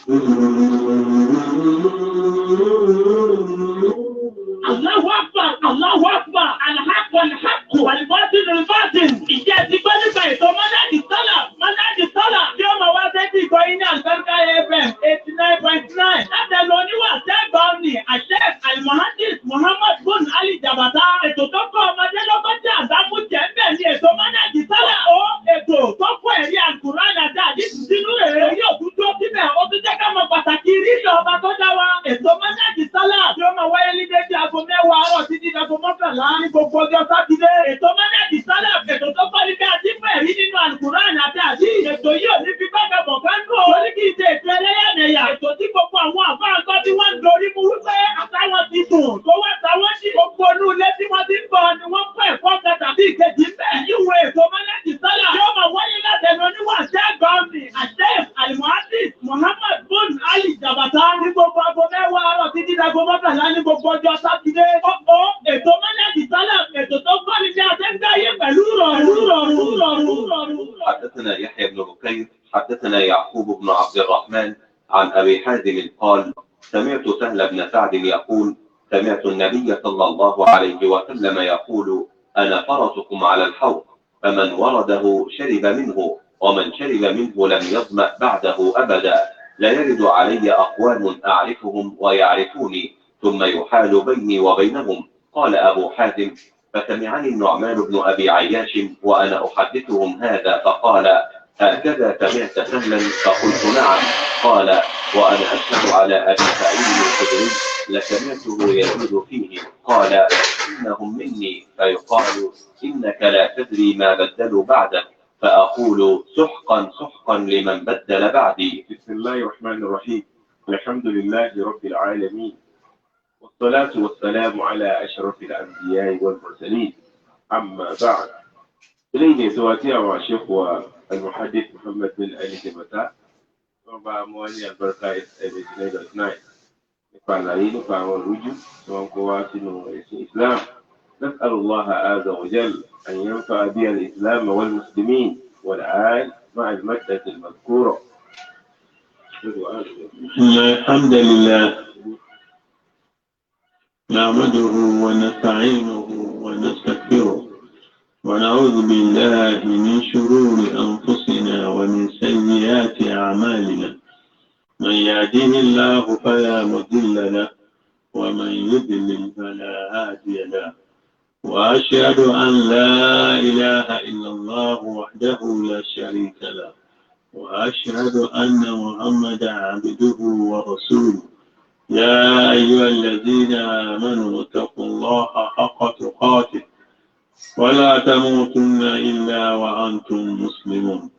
Allahu Akbar, Allahu Akbar, Alhaq wal-Haqq, wal-Batil al-Batil. Ìjẹ́ ti gbọ́ nípa ètò Mọ́nàdì Sọ́là, Mọ́nàdì Sọ́là tí ó máa wá sẹ́tì ìkọ́ yín ní Àlùbáríkà FM 89.9. Látẹnu oníwà sẹ́gbà òní, Àṣẹ Almuhandis Muhammad Bun Ali Jabata. Ètò tó kọ́ ọmọdé lọ́gbọ́n tí àdámú jẹ́ ń bẹ̀ ní ètò Mọ́nàdì Sọ́là. Ó ètò tó kọ́ ẹ̀rí Àlùkùránì àti àdìsí sínú èrè yóò tún dúró síbẹ̀. Ó tún jẹ́ ká mọ pàtàkì rírì ọba tó dá wa. Ètò Mọ́nàdì Sọ́là tí ó máa wáyé ní dédé aago 10 àárọ̀ títí aago 11 ní gbogbo ọjọ́ Sátidé. Ètò Mọ́nàdì Sọ́là ètò tó kọ́ ní bí a ti fẹ́ rí nínú Àlùkùránì àti àdìsí. Ètò yìí ò ní fi bákan bọ̀ kán nù. Torí kì í ṣe ètò ẹlẹ́yàmẹ̀yà. Ètò tí gbogbo àwọn àfáà ń gbọ́ tí wọ́n ń dorí mú wípé àtàwọn ti dùn tó wá táwọn sí. Gbogbo inú ilé tí wọ́n ti ń bọ̀ ni wọ́n kọ́ ẹ̀kọ́ kan tàbí ìkejì ń bẹ̀. Ìwé ètò Mọ́nàdì Sọ́là yóò máa wáyé látẹnu oníwàṣẹ́ àgbà mi. Àṣẹ Almuhandis Muhammad Bun Ali Jabata ní gbogbo aago 10 àárọ̀ títí dago 11 ní gbogbo ọjọ́ Sátidé. Ó ètò Mọ́nàdì Sọ́là ètò tó kọ́ ni bí a ṣe ń gbáyé pẹ̀lú rọrùn. حدثنا يحيى بن بكير حدثنا يعقوب بن عبد الرحمن عن أبي حازم قال: سمعت سهل بن سعد يقول: سمعت النبي صلى الله عليه وسلم يقول: أنا فرسكم على الحوض، فمن ورده شرب منه، ومن شرب منه لم يظمأ بعده أبدا. لا يرد علي أقوام أعرفهم ويعرفوني، ثم يحال بيني وبينهم. قال أبو حازم: فسمعني النعمان بن أبي عياش وأنا أحدثهم هذا، فقال: هكذا سمعت سهلا؟ فقلت: نعم. قال: وأنا أشهد على أبي سعيد الخدري لسمعته يزيد فيه. قال: إنهم مني. فيقال: إنك لا تدري ما بدلوا بعدك. فأقول: سحقا سحقا لمن بدل بعدي. بسم الله الرحمن الرحيم. الحمد لله رب العالمين، والصلاة والسلام على أشرف الأنبياء والمرسلين، أما بعد. إليه تواتي الشيخ المحدث محمد بن علي جبتا وبا موالي البركة 89 nípa àlàyé nípa àwọn ìrújú tí wọ́n kó wá sínú ẹ̀sìn Islam. نسأل الله عز وجل أن ينفع بها الإسلام والمسلمين والعال مع المادة المذكورة. إن الحمد لله نعمده ونستعينه ونستغفره ونعوذ بالله من شرور أنفسنا ومن سيئات أعمالنا. من يهده الله فلا مضل له ومن يضلل فلا هادي له. وأشهد أن لا إله إلا الله وحده لا شريك له، وأشهد أن محمدا عبده ورسوله. يا أيها الذين آمنوا اتقوا الله حق تقاته ولا تموتن إلا وأنتم مسلمون.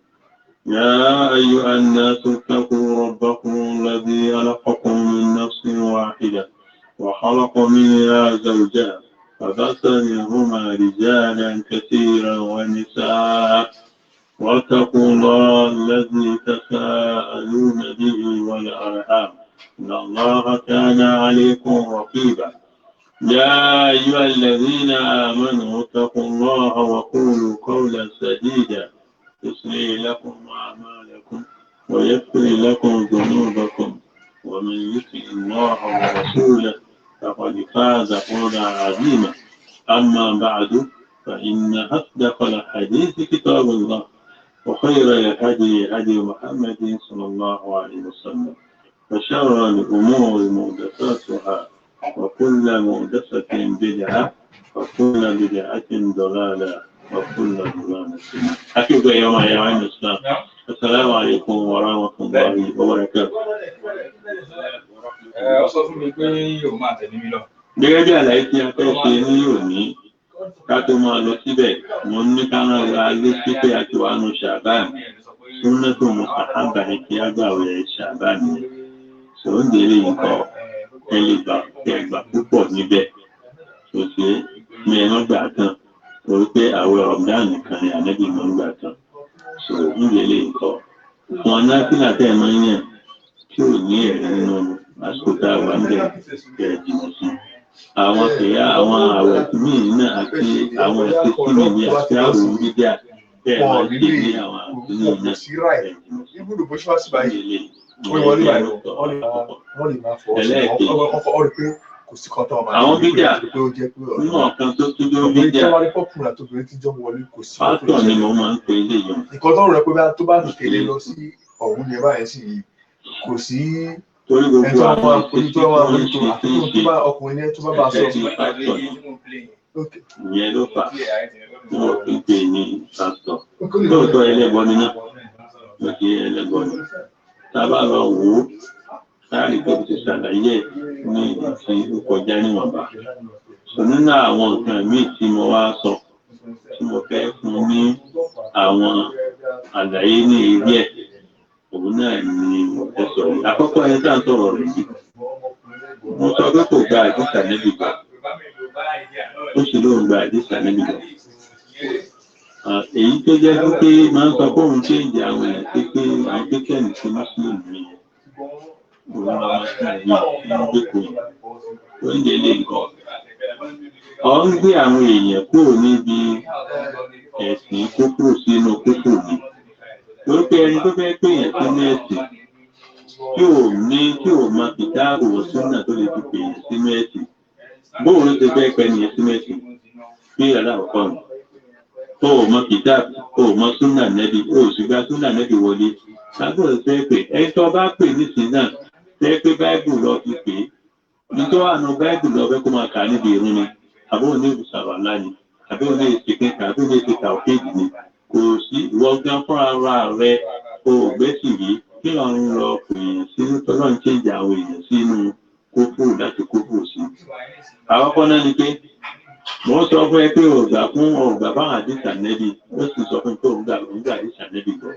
يا أيها الناس اتقوا ربكم الذي خلقكم من نفس واحدة وخلق منها زوجها فبث منهما رجالا كثيرا ونساء، واتقوا الله الذي تساءلون به والأرحام إن الله كان عليكم رقيبا. يا أيها الذين آمنوا اتقوا الله وقولوا قولا سديدا يصلح لكم أعمالكم ويغفر لكم ذنوبكم، ومن يطع الله ورسوله فقد فاز فوزا عظيما. أما بعد، فإن أصدق الحديث كتاب الله، وخير الهدي هدي محمد صلى الله عليه وسلم، وشر الأمور محدثاتها، وكل محدثة بدعة، وكل بدعة ضلالة، وكل ضلالة. أكيد يوم يا الإسلام. السلام عليكم ورحمة الله وبركاته. Ó sọ fún mi pé yóò máa tẹ̀lé mi lọ. Gẹ́gẹ́ bí àlàyé tí a fẹ́ ṣe ní òní, ká tó máa lọ síbẹ̀, mo ní ká máa ra létí pé a ti wà nù Ṣàbáàn. Súnná tó mú sàhábà ní kí á gbàwẹ̀ Ṣàbáàn yẹn. Sòǹdèrè nǹkan ẹ lè gbà kí ẹ gbà púpọ̀ níbẹ̀. Kò sí ní ẹnu gbà tán, torí pé àwẹ̀ Ramadan nìkan ni Ànábì máa ń gbà tán. Sòǹdèrè nǹkan. Wọn náfìlà tẹ́ ẹ máa ń yàn tí ò ní ẹ̀rí nínú àsìkò tá a wà ń bẹ̀ kẹ́ ẹ jìnnà sí. Àwọn kìíyà àwọn àwẹ̀ míì náà àti àwọn ẹ̀sìn tí mi ní àti àwọn onídíà tẹ́ ẹ máa ń ṣe ní àwọn àtúnyẹ̀ náà kẹ́ ẹ jìnnà sí. Wọ́n wọlé báyìí, wọ́n lè máa fọwọ́ sí Ẹlẹ́ẹ̀kejì. wọ́n rí pé kò sí kan tó máa Àwọn bídíà pé ó jẹ́ pé nínú ọ̀kan tó tún ló ọkùnrin bídíà tí wọ́n rí pọ́pùlà tóbìnrin tí jọ ń wọlé kò sí kan tó pásítọ̀ ni ṣẹlẹ̀. mo máa ń pe eléyìí. Nǹkan tó rẹ̀ pé bá tó bá tẹ̀lé lọ sí ọ̀hún yẹn báyìí sì yìí kò sí Torí ẹni gbogbo tó àwọn máa ìṣesí fojú tí tó máa wọ́n ń fojú tó ṣe tí ń àfikún ṣe tó bá ọkùnrin yẹn tó bá bá sọ. ẹ̀fẹ́ ti pásítọ̀ ni. Okay. Ìyẹn ló fà á tí wọ́n fi ń pè ní pásítọ̀. Lóòótọ́ ẹlẹ́bọ ni náà, ló ti ẹlẹ́bọ ni. Tá a bá lọ wò ó, láàrin tó ti ṣàlàyé ẹ̀ ní ti ó kọjá níwọ̀nba. Sọ nínú àwọn nǹkan míì tí mo wá sọ, tí mo fẹ́ fún ní àwọn àlàyé ní ilé ẹ̀, òun náà ni mo fẹ́ sọ yìí. Àkọ́kọ́ ẹni tá à ń sọ̀rọ̀ rẹ̀ yìí, mo sọ pé kò gba àdìsá níbi gbà, ó sì lóun gba àdìsá níbi gbà. Èyí tó jẹ́ pé máa ń sọ pé òun ṣéǹjì àwọn èèyàn sí pé àwọn kírísítẹ́nì sí mùsùlùmí yẹn, òun máa ń sìn ní ìgbèkùn oúnjẹ ilé nǹkan. Ọ̀ ń gbé àwọn èèyàn kúrò níbi ẹ̀sìn kúkúrú sínú kúkúrú ni. Torí pé ẹni tó fẹ́ pè yàn sínú ẹ̀sìn tí ò ní tí ò mọ kìtáàbù súnà tó lè fi pè yàn sínú ẹ̀sìn. Bóun ló ti fẹ́ pẹ́ nìyẹn sínú ẹ̀sìn? Bí aláwọ̀kọ́ nù. O ò mọ kìtáàbù, o ò mọ súnà nẹ́bí, o ò sì gba súnà nẹ́bí wọlé. Lágbọ́dọ̀ fẹ́ pè ẹni tó bá pè nísìnyí náà fẹ́ pé báíbù lọ fi pè é. Nítorí àná báíbù lọ fẹ́ kó máa kà á níbi ìrun ni, àbó ní ìsàwàlá ni, àbí òní ìsìnkín àbí òní ìsìnkà òkèjì ni. Kò sí ìwọ gan fúnra ra rẹ o ò gbẹ́sì yìí kí ló ń lọ pèèyàn sínú tọ́lọ́ ń ṣèjà àwọn èèyàn sínú kófù láti kófù sí. Àkọ́kọ́ náà ni pé mò ń sọ fún ẹ pé ògbà fún ògbà fáwọn àdìsá nẹ́bí, ó sì sọ fún mi pé òun gbà òun gbà àdìsá nẹ́bí gbọ́.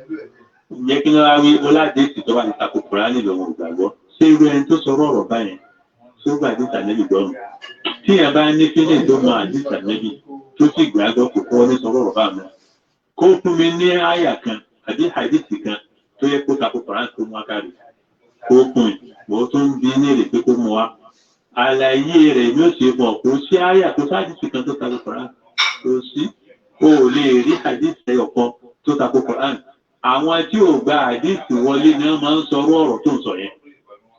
Ǹjẹ́ kí ló wá wí ó ládìsí tó bá ti tako Kùránì lòun ò gbàgbọ́? Ṣé irú ẹni tó sọ ọ̀rọ̀ báyẹn tó gbà àdìsá nẹ́bí gbọ́ nù? Tí ẹ bá ní fílẹ̀ tó mọ àdìsá nẹ́bí tó sì gbàgbọ́ kò kọ́ ní sọ ọ̀rọ̀ báyẹn náà. Kó fún mi ní àyà kan àbí àdìsí kan tó yẹ kó tako Kùránì tó mú akárí. Kó fún mi, mo tún bí ní èrè pé kó mú wa. Àlàyé rẹ̀ ni ó ṣe fún ọ, kò sí àyà kò sáàdìsí kan tó tako Kùránì. Kò sí, o ò lè rí àdìsí ẹyọ kan tó tako Kùránì. Àwọn tí ò gba àdìsí wọlé ni wọ́n máa ń sọrú ọ̀rọ̀ tó ń sọ yẹn.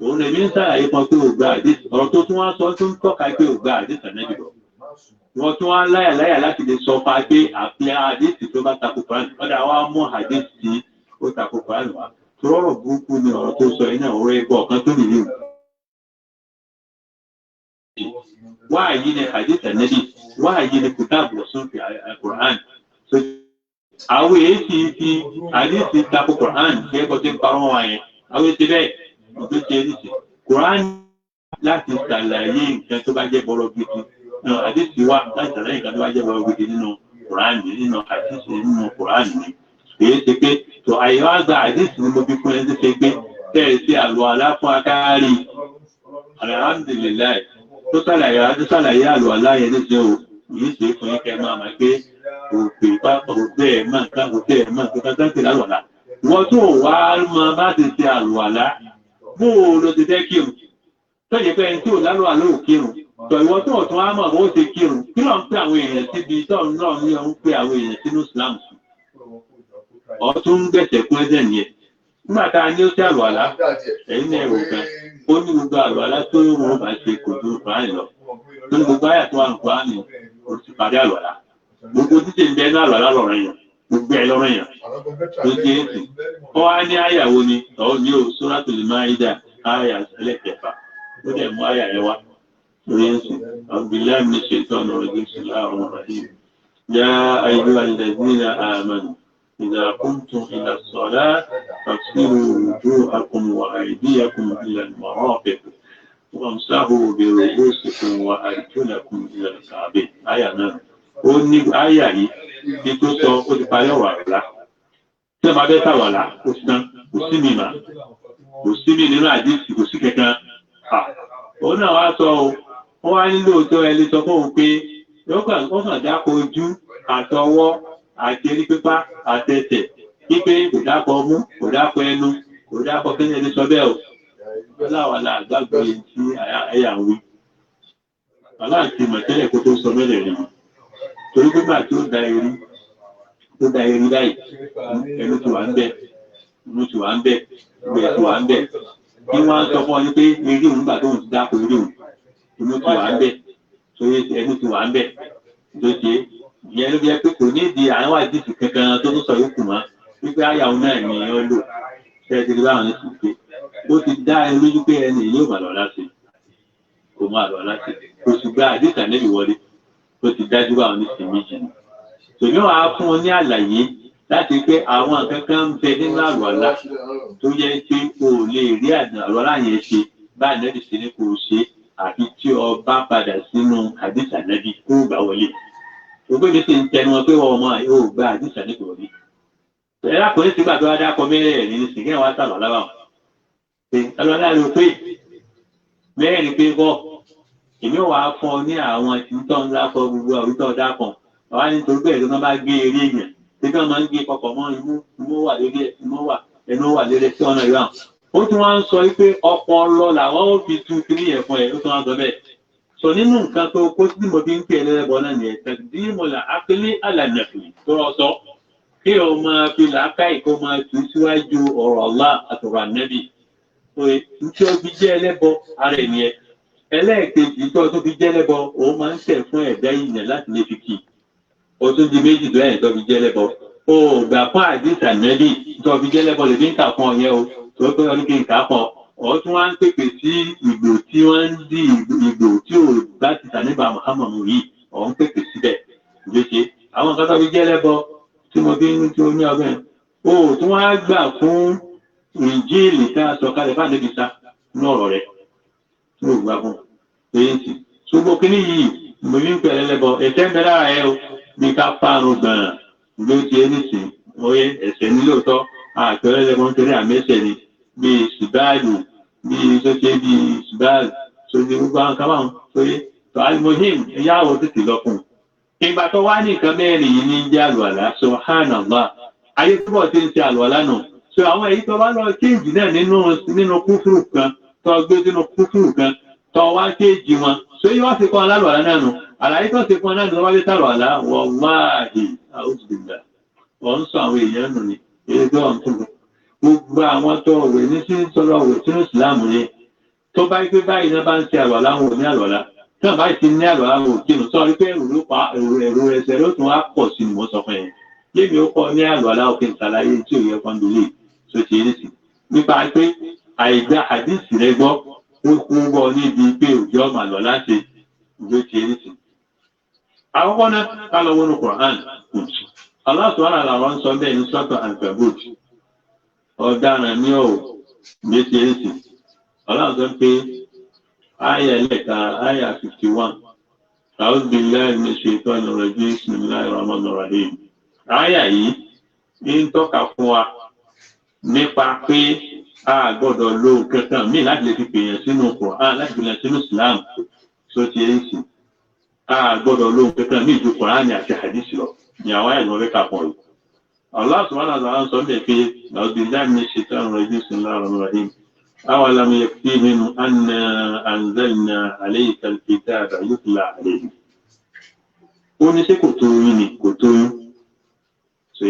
Òun lèmi ń ṣàlàyé kan pé ò gba àdìsí, ọ̀rọ̀ tó tún wá sọ tó ń tọ́ka pé ò gba àdìsí ànábì lọ. Wọ́n tún wá láyà láyà láti lè sọ fa pé àfihàn àdìsí tó bá tako Kùránì, ọ̀dà wa mú àdìsí tí ó tako Kùránì wá. Tọ́rọ̀ burúkú ni ọ̀rọ̀ tó sọ yìí náà, ọ̀rọ̀ ẹgbẹ́ ọ̀kan tó nìyí. Wáàyí ni hadith Ànábì, wáàyí ni kùtàbù ọ̀sùn fi Quran. So, àwọn èyí ti fi hadith tako Quran kí ẹ̀kọ́ ti ń parọ́ wọn yẹn. Àwọn èyí ti bẹ́ẹ̀ tó ṣe é nìṣẹ́. Quran láti ṣàlàyé nǹkan tó bá jẹ́ bọ́rọ̀ gidi. Nù hadith wà láti ṣàlàyé nǹkan tó bá jẹ́ bọ́rọ̀ gidi nínú Quran nínú hadith nínú Quran ni. Èyí ṣe pé tó àyè wá gba hadith ni mo fi fún ẹni tó ṣe pé tẹ́ ẹ sí àlọ́ àlá fún akárí. Alhamdulilayi tó ṣàlàyé tó ṣàlàyé àlùwàlá yẹn níṣẹ́ o yìí ṣe fún yín kẹ́ máa máa gbé òpè pápá òpè ẹ̀ máa ká òpè ẹ̀ máa tó ká sáńtì lálùwàlá. Wọ́n tó wá mọ bá ti ṣe àlùwàlá bó o lọ ti fẹ́ kírun. Tó yẹ pé ẹni tí ò lálùwàlá ò kírun. Tọ̀ ìwọ tó ọ̀tún á mọ̀ bó ṣe kírun. Kí ló ń pè àwọn èèyàn síbi tó ń náà ní ọ̀hún pé àwọn èèyàn sínú Islam sí. Ọ̀tún ń gbẹ̀sẹ̀ kún ẹ̀jẹ̀ nìyẹn. Nígbà tá a ní ó ṣe àlùwàlá, ẹ̀yin náà ẹ̀rù kan ó ní gbogbo àlùwàlá tó wọn bá ṣe kò ju Kùránì lọ tó ní gbogbo àyà tó wà ní Kùránì ó ti parí àlùwàlá gbogbo títí ń bẹ ní àlùwàlá lọ́rọ̀ yẹn gbogbo ẹ̀ lọ́rọ̀ yẹn tó ṣe é sì ó wá ní àyà wo ni ọ̀ ní o Suratul Maida àyà ẹlẹ́kẹfà ó dẹ̀ mú àyà yẹn wá lórí ẹ̀sìn A'udhu minash shaitanir rajim bismillahir rahmanir rahim ya ayyuhal ladhina amanu idha qumtum ila s-salah فاغسلوا وجوهكم وأيديكم إلى المرافق وامسحوا برؤوسكم وأرجلكم إلى الكعبين. Àyà náà ó ní àyà yìí ní tó sọ ó ti parí ọ̀rọ̀ àrùlá. Tí ẹ máa bẹ́ sàwàlá, ó ti tán, kò sí mi mà, kò sí mi nínú àdìsí, kò sí kankan. Òun náà wá sọ o, ó wá nílò tó ẹ lè sọ fóun pé ó kàn dáko ojú àtọwọ́ àti erí pípa àtẹsẹ̀ pípé kò dápọ̀ ọmú kò dápọ̀ ẹnu kò dápọ̀ kí ẹni sọ bẹ́ẹ̀ o ọláwàlá àgbàgbé tí ẹ̀yà ń wí. Aláàtì mọ̀tẹ́lẹ̀ kó tó sọ mẹ́lẹ̀ rí torí pé gbà tí ó da erí tó da erí báyìí ẹnu tó wà ń bẹ̀ Inú ti wà ń bẹ̀, ìgbẹ́ ti wà ń bẹ̀. Kí wọ́n á sọ fún ọ ní pé eré òun gbà tóun ti dáko eré òun, inú ti wà ń bẹ̀, torí ẹnu ti wà ń bẹ̀. Tó ṣe ìyẹn ló jẹ́ pé kò ní di àwọn àdìsí kankan tó tún sọ yòókù mọ́ wípé àyà òun náà ni ó lò. Ṣé ẹ ti rí báwọn ní sùn pé ó ti dá ẹ lójú pé ẹni yóò mà lọ láti kò máa lọ láti kò sì gba àdìsí ànẹ́bí wọlé, ó ti dájú báwọn ní sùn méjì ni. Tòmí wàá fún ọ ní àlàyé láti pé àwọn nǹkan kan ń bẹ nínú àlùwàlá tó yẹ pé o ò lè rí àlùwàlá yẹn ṣe bá ànẹ́bí ṣe ní kò ṣe àfi tí o bá padà sínú àdìsí ànẹ́bí kó gbà wọlé. Ògbé mi sì ń tẹnu wọn pé wọn ọmọ yóò gba àdìsí ànẹ́bí wọlé. Ẹ lákòóní sígbà tó wá dákọ mẹ́rẹ̀ẹ̀rin ní sìnkẹ́ wa sàlọ̀ lábàá. Àlùwàlá ló pé mẹ́rin pé kọ́ èmi wà á fún ọ ní àwọn ìtọ́ ńlá kọ gbogbo àwùjọ dákan wà á nítorí bẹ́ẹ̀ ló máa gbé eré èèyàn tí wọ́n máa ń gbé papọ̀ mọ́ imú, imú wà lórí ẹ̀, imú wà, ẹnu wà lórí ẹ̀ sí ọ̀nà ìwà. Ó tún wá ń sọ pé ọpọlọ làwọn ó fi tu kíní yẹn fún ẹ, ó tún wá ń sọ bẹ́ẹ̀. Sọ nínú nǹkan tó kó sí mo fi ń pè ẹlẹ́bọ náà nìyẹn, tẹ̀sídìmọ̀lá akílé àlànàfì tó rọ sọ kí o máa fi làákàyè kó máa tù síwájú ọ̀rọ̀ Allah àtọ̀rọ̀ ànẹ́bì. Ntí ó fi jẹ́ ẹlẹ́bọ ara ẹ̀ nìyẹn. Ẹlẹ́ẹ̀kejì tó tó fi jẹ́ lẹ́bọ, òun máa ń tẹ̀ fún ẹ̀dá ìyẹn láti lè fi kì í. Ó tún di méjì tó ẹ̀yìn tó fi jẹ́ lẹ́bọ. O ò gbà fún àdìsá nẹ́bì tó fi jẹ́ lẹ́bọ lè fi ń kà fún ọ yẹn o. Tó pé ọdún kí n kà á fún ọ. Ọ̀ tún wá ń pèpè sí ìgbò tí wọ́n ń di ìgbò tí ò bá ti tà nígbà Muhammadu yìí. Ọ̀ ń pèpè síbẹ̀. Ìgbésẹ̀ àwọn nǹkan tó fi jẹ́ lẹ́bọ tí mo fi ń tí ó ní ọgbẹ́. O ò tún wá gbà fún Ìnjílì tá a sọ kalẹ̀ fún àdébísà ní ọ̀rọ̀ rẹ̀ ní ògbà fún èyí tí ṣùgbọ́n kí ní yìí mo ní pẹ̀lẹ́ lẹ́bọ ẹ̀ṣẹ̀ ń bẹ lára ẹ o ní ká fárun gbọ̀n ló ti ẹni sìn oyè ẹ̀ṣẹ̀ ní lóòótọ́ àpẹẹrẹ lẹ́bọ nítorí àmì ẹ̀ṣẹ̀ ni bíi ṣùgbáàlù bíi sóṣe bíi ṣùgbáàlù sóṣe gbogbo àwọn kan báwọn sóyè tó alimohim yáwó tètè lọ fún un. Ìgbà tó wá ní nǹkan mẹ́rin yìí ní jẹ́ àlùwàlá, subhanallah, ayé túbọ̀ ti ń ṣe àlùwàlá nù. So àwọn èyí tó bá lọ kéèjì náà nínú kúfúrú kan tó gbé sínú kúfúrú kan tó wá kéèjì wọn, so yí wá sí kan alálùwàlá náà nù. Àlàyé tó ṣe fún ọ náà ní wọ́n bá dé sàlùwàlá, wàláhì àwùjọ ọ̀ ń sọ àwọn èèyàn nù ni èyí tó ń tún gbogbo àwọn tó wẹ̀ ní sí sọlọ wẹ̀ sínú ìsìlámù yẹn tó bá gbé báyìí náà bá ń ṣe àlùwàlá wọn ò ní àlùwàlá tí wọn bá ti ní àlùwàlá wọn ò kírun sọ wípé ẹrù ló pa ẹrù ẹsẹ̀ ló tún wá pọ̀ sí ni mo sọ fún yẹn lémi ó kọ ní àlùwàlá òkè ìsàlàyé tí ò yẹ kan lè tó ṣe é sí nípa pé àìgbà àdìsí rẹ gbọ́ ó kú bọ́ níbi pé òjò ọmọ àlọ́ láti ìjó ti é sí. Àkọ́kọ́ náà ká lọ wọnú Quran. Allah subhanahu wa ta'ala ń sọ bẹ́ẹ̀ ní sọ́tọ̀ Ankabut. Ọ̀daràn ní ọ̀ ní ti é sí. Allah sọ pé àyà ẹlẹ́ka àyà 51. A'udhu billahi minash shaitanir rajim, bismillahir rahmanir rahim. Àyà yìí ń tọ́ka fún wa nípa pé a gbọ́dọ̀ lo nǹkan míì láti lè fi pèèyàn sínú Quran, láti pèèyàn sínú Islam tó ti ń sìn. A gbọ́dọ̀ lo nǹkan míì ju Quran àti hadith lọ ní àwọn àyè lọ́wọ́ kà fún ọ. Allah subhanahu wa ta'ala ń sọ bẹ́ẹ̀ pé a'udhu billahi minash shaitanir rajim, bismillahir rahmanir rahim. Awalam yakfihim anna anzalna alayka al-kitaba yutla alayhim. Ó ní ṣé kò tó yín ni kò tó yín. Ṣé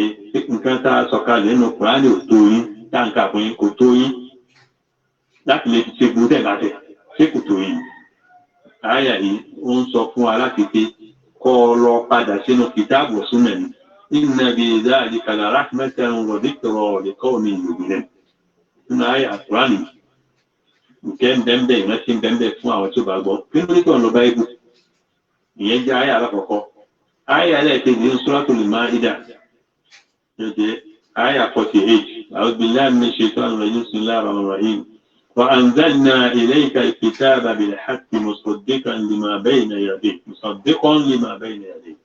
nǹkan tá a sọ̀kalẹ̀ nínú Quran ò tó yín? Táǹkà fún yín kò tó yín láti lè fi ṣe gbogbo tẹ̀ bá tẹ̀ ṣé kò tó yín. Àyà yìí ó ń sọ fún wa láti pé kọ́ ọ lọ padà sínú kìtáàbù súnà ni. Inna fi dhalika la rahmatan wa dhikra liqawmin yu'minun. Nínú àyà Kùránì, nǹkẹ́ ń bẹ́ńbẹ́ ìrántí ń bẹ́ńbẹ́ fún àwọn tí ó bá gbọ́. Kí ló ní kí wọ́n lọ bá ibù? Ìyẹn jẹ́ àyà alákọ̀ọ́kọ́. Àyà ẹlẹ́ẹ̀kejì ní Suratul Ma'idah. Àyà 48. أعوذ بالله من الشيطان الرجيم، بسم الله الرحمن الرحيم. وأنزلنا إليك الكتاب بالحق مصدقا لما بين يديه مصدقا لما بين يديه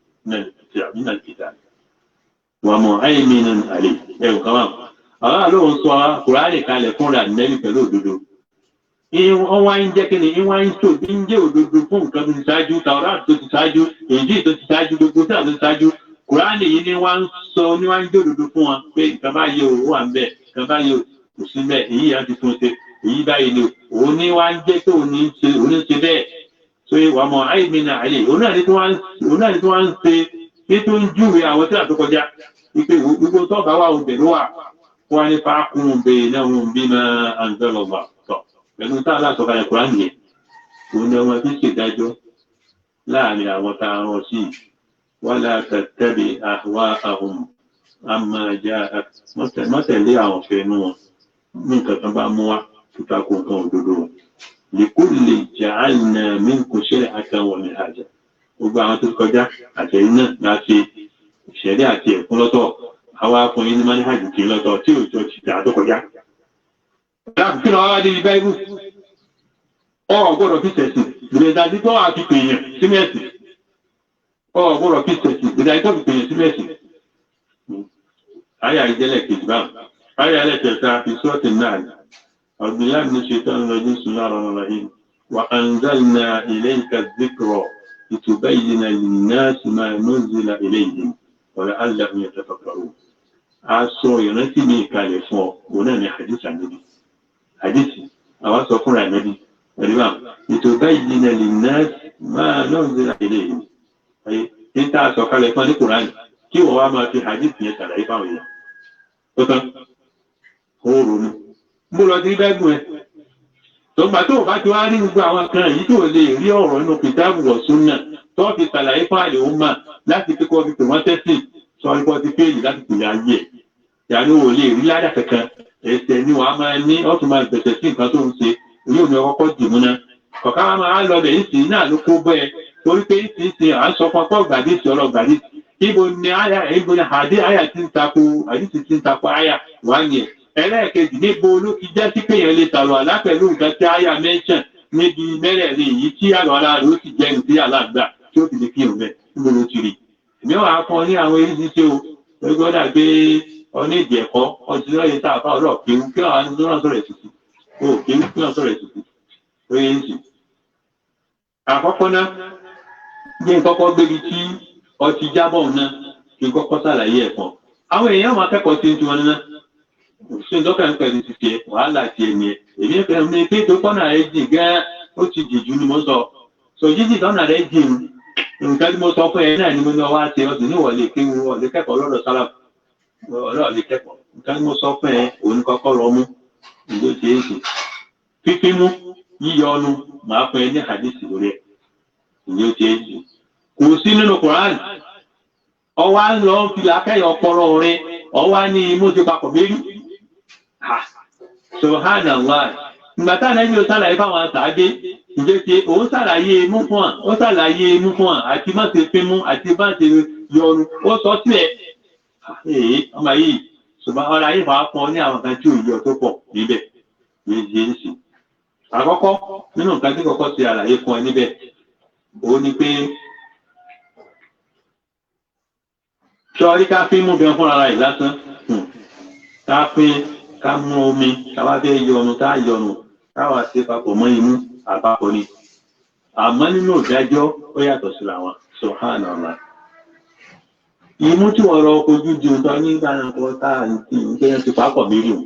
من الكتاب ومهيمنا عليه. Ẹ̀rù kan wà. Àwọn ló ń sọ Kùránì kalẹ̀ fúnra nẹ́bí pẹ̀lú òdodo. Wọ́n wá ń jẹ́ kí ni wọ́n ń tò ń jẹ́ òdodo fún nǹkan tó ti ṣáájú, Tàwọ́rátì tó ti ṣáájú, Ìnjílì tó ti ṣáájú, gbogbo tí àti ṣáájú. Kùránì yìí ni wọ́n ń sọ ní wọ́n ń jẹ́ òdodo fún wọn pé nǹkan báyìí ò wà ń bẹ̀, nǹkan báyìí ò kò sí ń bẹ̀, èyí yà ti tún ṣe, èyí báyìí ni òun ní wá ń jẹ́ pé òun ní ṣe òun ní ṣe bẹ́ẹ̀. So wà mọ̀ àìmí náà àlè òun náà ní tí wọ́n ń ṣe ní tó ń júwe àwọn tí àtó kọjá wípé gbogbo tó bá wà òbẹ̀ ló wà. Wọ́n ní fahkum baynahum bima anzala Allah. Tọ̀ pẹ̀lú tá a láṣọ kalẹ̀ Kùránì yẹn, òun ni wọ́n fi ṣèdájọ́ láàrin àwọn tá a rán sí. Wala tattabi ahwa'ahum amma ja'ak. Mọ́tẹ̀lé àwọn fẹ́nu wọn ní nǹkan kan bá mú wá tó tako nǹkan òdodo wọn. Likulli ja'alna minkum shir'atan wa minhaja. Gbogbo àwọn tó kọjá àtẹ̀yìn náà láti ìṣẹ̀lẹ̀ àti ẹ̀kún lọ́tọ̀. Àwa akùnrin ní manhaj kì í lọ́tọ̀ tí òjò ti dà tó kọjá. Láàbù kí lọ wá dé Báíbù? Ọ gbọ́dọ̀ fi tẹ̀sìn, ìrẹ̀dájú tó wà fi pèèyàn sí mẹ́sìn. Ọ gbọ́dọ̀ fi tẹ̀sìn, ìrẹ̀dájú tó fi pèèyàn sí mẹ́sìn. Àyà ìjẹ́lẹ̀ kejì báwọn. Àyà ẹlẹ́kẹta fi sọ́ọ̀tì náà. Abdullahi bin Shaitan rajim bismillahir rahmanir rahim. Wa anzalna ilayka dhikra litubayyina linnasi ma nuzila ilayhim wa la'allahum yatafakkarun. A sọ ìrántí mi ìkàlẹ̀ fún ọ, òun náà ni hadith Ànábì. Hadith, àwa sọ fúnra Ànábì. Ẹ̀ríwá, litubayyina linnasi ma nuzila ilayhim. Ní tá a sọ kalẹ̀ fún ọ ní Kùránì, kí wọ́n wá máa fi hadith yẹn ṣàlàyé fáwọn èèyàn. Ó tán, ó ronú. Mo lọ sí bẹ́gùn ẹ̀. Tọ́gbà tó bá ti wá rí gbogbo àwọn kan yìí tó lè rí ọ̀rọ̀ inú kìtáàbù wa sunnah tó fi ṣàlàyé fún àlè òun mà láti fi kọ́ fi pè wọ́n tẹ́sìn sọ wípé ti fẹ́ẹ̀lì láti pìlẹ̀ ayé ẹ̀. Yàrá ò lè rí ládà kankan. Ẹsẹ̀ ni wàá máa ní ọ̀tún máa gbẹ̀sẹ̀ sí nǹkan tó ń ṣe. Yóò ní ọkọ̀ dìmú náà. Kọ̀ọ̀ká wa máa lọ bẹ̀ ìsìn náà ló kó bọ́ ẹ. Torí pé ìsìn à ń sọ fún ọkọ̀ gbàdísì ọlọ́gbàdísì. Ibo ni àyà ibo ni àdé àyà ti ń tako àdísì ti ń tako àyà wá yẹn. Ẹlẹ́ẹ̀kejì níbo ló ti jẹ́ sí pé èèyàn lè sàrò àlá pẹ̀lú nǹkan tí àyà mẹ́ńṣàn níbi mẹ́rẹ̀ẹ̀rin yìí tí àlọ́ ara rẹ̀ ó sì jẹ́ ní tí àlá gbà tí ó fi lè kírun bẹ́ẹ̀ níbo ló ti rí. Èmi wà á kọ́ ní àwọn eréṣiṣẹ́ o, lórí ọ̀dà pé ọní ìdí ẹ̀kọ́ ọtí lọ́yẹ tá a bá ọlọ́ kéwú kí àwọn ẹni tó náà sọ̀rọ̀ ẹ̀sìsì o kéwú kí wọ́n sọ̀rọ̀ ẹ̀sìsì lórí èsì. Àkọ́kọ́ náà bí n kọ́kọ́ gbébi tí ọtí jábọ̀ náà kí n kọ́kọ́ ṣàlàyé ẹ̀fọn. Àwọn èèyàn máa kẹ́kọ̀ọ́ sí ti wọn náà. Òṣìṣẹ́ dọ́kà ń pẹ̀lú ti tiẹ̀ wàhálà ti ẹ̀mí ẹ̀. Èmi fẹ́ mi pé tó kọ́nà rẹ̀ jìn gan-an ó ti jì jù ni mo sọ. Sọ jíjì tọ́nà rẹ̀ jìn nǹkan tí mo sọ fún ẹ náà ni mo ní ọwọ́ àti ọdún ní ìwọlé kí wọ́n lè kẹ́kọ̀ọ́ lọ́dọ̀ sálàfù. Ọlọ́ọ̀ lè kẹ́kọ̀ọ́. Nǹkan tí mo sọ fún ẹ òun kọ́kọ́ lọ mú ìlú ti ń sìn. Fífi mú yíyọ ọnu màá fún ẹ ní hadith lórí ẹ. Ìlú ti ń sìn. Kò sí nínú Quran. Ọwọ́ á lọ fi làákẹ́yọ̀ ọpọlọ rẹ. Ọwọ́ á ní imú ti papọ̀ méjì. Subhanallah. Ìgbà táwọn ẹni ò sàlàyé fáwọn sàádé, ǹjẹ́ ṣe òun sàlàyé imú fún à, ó sàlàyé imú fún à, àti má ṣe fín mú, àti má ṣe yọnu, ó sọ sílẹ̀. Èyí ọmọ yìí, ṣùgbọ́n ọ̀rọ̀ ayé wàá fún ọ ní àwọn kan tí ò yọ tó pọ̀ níbẹ̀. Yéé ṣe ń sìn. Àkọ́kọ́ nínú nǹkan tí kọ́kọ́ ṣe àlàyé fún ọ níbẹ̀, òun ni pé sọrí ká fín mú gan fúnra rẹ̀ lásán. Ká fín ká mú omi ká bá fẹ́ yọnu tá yọnu káwa ṣe papọ̀ mọ́ imú àpapọ̀ ni. Àmọ́ nínú ìdájọ́ ó yàtọ̀ síra wọn. Subhanallah. Imú tí wọ́n lọ kojú di ohun tó ní ìgbàlódé tá à ń tì ń gbé ti papọ̀ méjì o.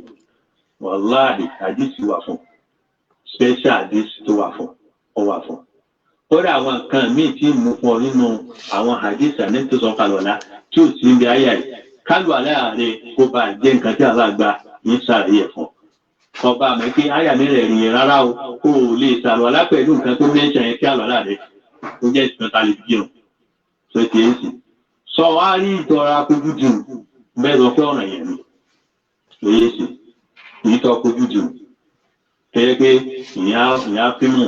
Wàláhì àdìsí wà fún. Special àdìsí tó wà fún. Ó wà fún. Kódà àwọn nǹkan míì tí ń mú fún ọ nínú àwọn àdìsí àní tó sọ kalọ̀lá tí ò sí ibi ayé yìí. Kálù aláàrẹ kó bá jẹ́ nǹkan tí aláàgbà ń ṣàlàyé ẹ̀ fún. Ọba àmọ́ pé àyà mẹ́rẹ̀ẹ̀rin yẹn rárá o, kó o lè ṣàlù alá pẹ̀lú nǹkan tó mẹ́ṣẹ̀ yẹn kí àlọ́ aláàrẹ tó jẹ́ ìsìn ta lè fi jẹun. Sọ ti ń sìn. Sọ wá rí ìtọ́ra kojú dùn bẹ́ẹ̀ lọ pé ọ̀ràn yẹn ni. Èyí sì, ìtọ́ kojú dùn. Kẹ́yẹ́ pé ìyá fímù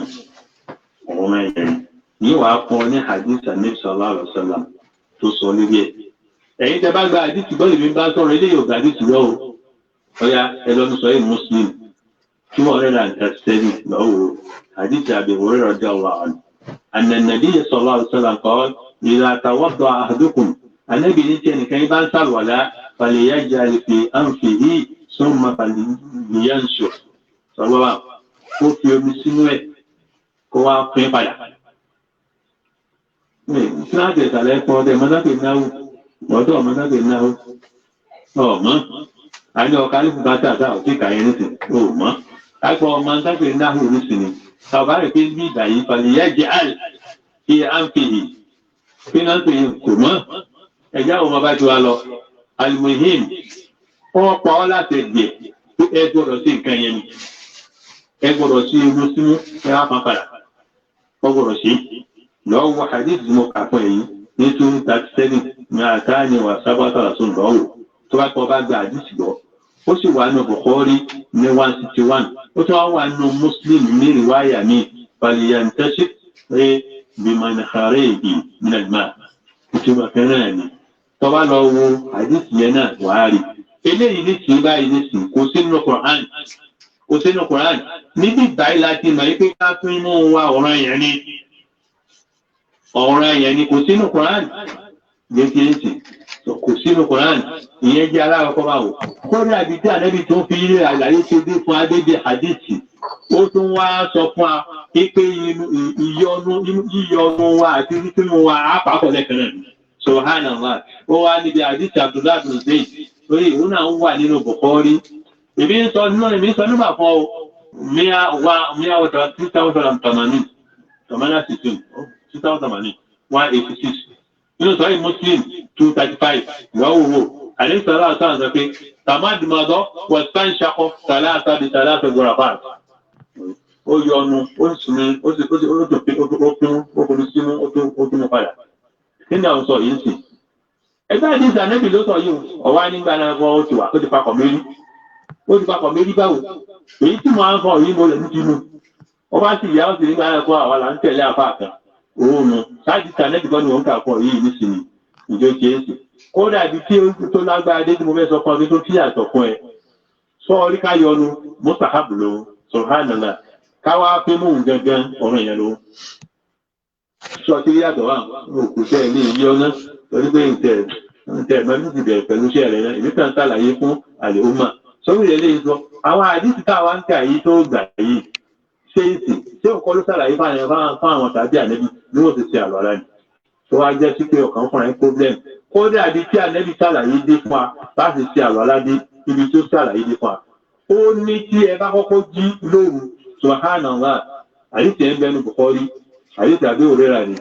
ọ̀ràn yẹn ni. Ní wàá fún ọ ní hadith Ànábì sallallahu alaihi wasallam tó sọ lórí ẹ̀. Ẹ̀yin tẹ́ bá gba àdìsí bọ́ọ̀lù mi bá sọ̀rọ̀ eléyìí ò gba àdìsí lọ́wọ́. Ọ̀ya ẹ lọ́nu sọ yìí Muslim 237 lọ́wọ́ hadith Abi Hurairah radiyallahu anhu. Anna an-nabiy sallallahu alaihi wasallam qala idha tawadda'a ahadukum. Ànábì ní tí ẹnìkan yín bá ń sàlùwàlá falyaj'al fi anfihi thumma falyanshur. Sọ̀rọ̀ wa kó fi omi sínú ẹ̀ kó wá pín padà. Kíláàsì ìsàlẹ̀ ẹ̀kọ́ ọdẹ mọ́tàkì náà ọ̀dọ́ mọ́tàkì náà ọ̀mọ́. Àní ọ̀ka ní bùkátà tá ò tí kàyé nísìn ò mọ́. Àgbọ̀ ọmọ mọ́tàkì náà nísìn ni. Tàbá rẹ̀ pé bí ìgbà yìí falyaj'al fi anfihi. Kí náà pè é kò mọ́. Ẹ̀já wo máa bá ti wa lọ. Al-muhim Wọ́n pa ọ́ láti ẹ̀jẹ̀ pé ẹ gbọ́dọ̀ sí nǹkan yẹn ni. Ẹ gbọ́dọ̀ sí irun símú ẹ wá fan padà. Wọ́n gbọ́dọ̀ sí. Lọ́wọ́ wọ hadith mo kà fún ẹ̀yìn ní 237 ní àtàní wà sábàtà lọ́sùn lọ́wọ́. Tó bá kọ́ bá gba hadith gbọ́. Ó sì wà nù Bukhari ní 161. Ó tún wá wà nù Muslim ní riwaya mi. Fàlìyàntẹ́sí pé bìmọ̀nìkàrẹ́ ìdí nílẹ̀ ìtumọ̀ kan náà ni. Tó bá lọ wo hadith yẹn náà wàá rí. Eléyìí ní tì í báyìí ní sìn kò sínú Quran. Kò sínú Quran. Níbi báyìí láti mọ̀ pé ká tún mú wa ọ̀ràn yẹn ni. Ọ̀ràn yẹn ni kò sínú Quran. Gẹ́gẹ́ ń sìn kò sínú Quran. Ìyẹn jẹ́ aláwọ̀kọ́ báwo. Kódà ibi tí ànábì tó fi ilé àlàyé ṣe dé fún adébí hadithi. Ó tún wá sọ fún wa pé yíyọnu wa àti títúnú wa á pàápọ̀ lẹ́ẹ̀kan náà. Subhanallah. Ó wá níbi hadithi Abdullahi bin Zayd. Orí ìwọ náà ń wà nínú Bukhari. Èmi ń sọ nínú èmi ń sọ nígbà fún ọ. Mia wa mia wata 2080 86 2080 186. Nínú sọ́yìn Muslim 235 lọ́wọ́ wò. Àlẹ́ sọ̀rọ̀ àtàwọn sọ pé tàmádìmọ̀dọ́ wọ̀ sáńṣakọ̀ tàlàtà bí tàlàtà gbọ̀ràfà. Ó yọnu, ó sì ní, ó sì ó sì ó tó pín ó pín ó fomi símú ó tún mú padà. Kí ni àwọn sọ yìí sì? Ẹgbẹ́ àdìsí ànẹ́bì ló sọ yìí ọ̀wá nígbà náà fọ́ ó ti wà ó ti papọ̀ mérí. Ó ti papọ̀ mérí báwo? Èyí tí mo á ń fọ yìí mo lè ní tinú. Ó bá sì yá ó sì nígbà náà fọ́ àwa là ń tẹ̀lé àfa kan. Òun nu ṣáàjì ànẹ́bì kan ni òun kà fún ọ yìí nísìnyí. Ìjọ ṣe é sì. Kódà ibi tí ó tó lágbára dé tí mo fẹ́ sọ fún ọ tó fi àtọ̀ fún ẹ. Sọ orí ká yọnu mustahabu lòun subhanallah káwá pé mò ń gangan ọ̀rọ̀ yẹn lòun. Sọ tí yàtọ̀ wà òkú tẹ́ ní ilé ọ̀nà torí pé ntẹ̀ mẹ́rin ti bẹ̀rẹ̀ pẹ̀lú iṣẹ́ rẹ̀ náà èmi kàn ṣàlàyé fún àlè ọmọ. Sọ́wọ́n ìrẹ̀lẹ̀ yìí sọ àwọn àdìsí táwa ń kà yìí tó gbà yìí ṣé ìsìn ṣé òkọ́ ló ṣàlàyé fún àwọn tàbí ànẹ́bí ní wọ́n ti ṣe àlọ́ ara ni. Tó wá jẹ́ sí pé ọ̀kan fúnra ẹ̀ problem. Kódà bí tí ànẹ́bí ṣàlàyé dé fún wa láti ṣe àlọ́ aládé ibi tó ṣàlàyé dé fún wa. Ó ní tí ẹ bá kọ́kọ́ jí lóru subhanallah àdìsí ẹ̀ ń bẹnu Bukhari àdìsí àbí òrera ni.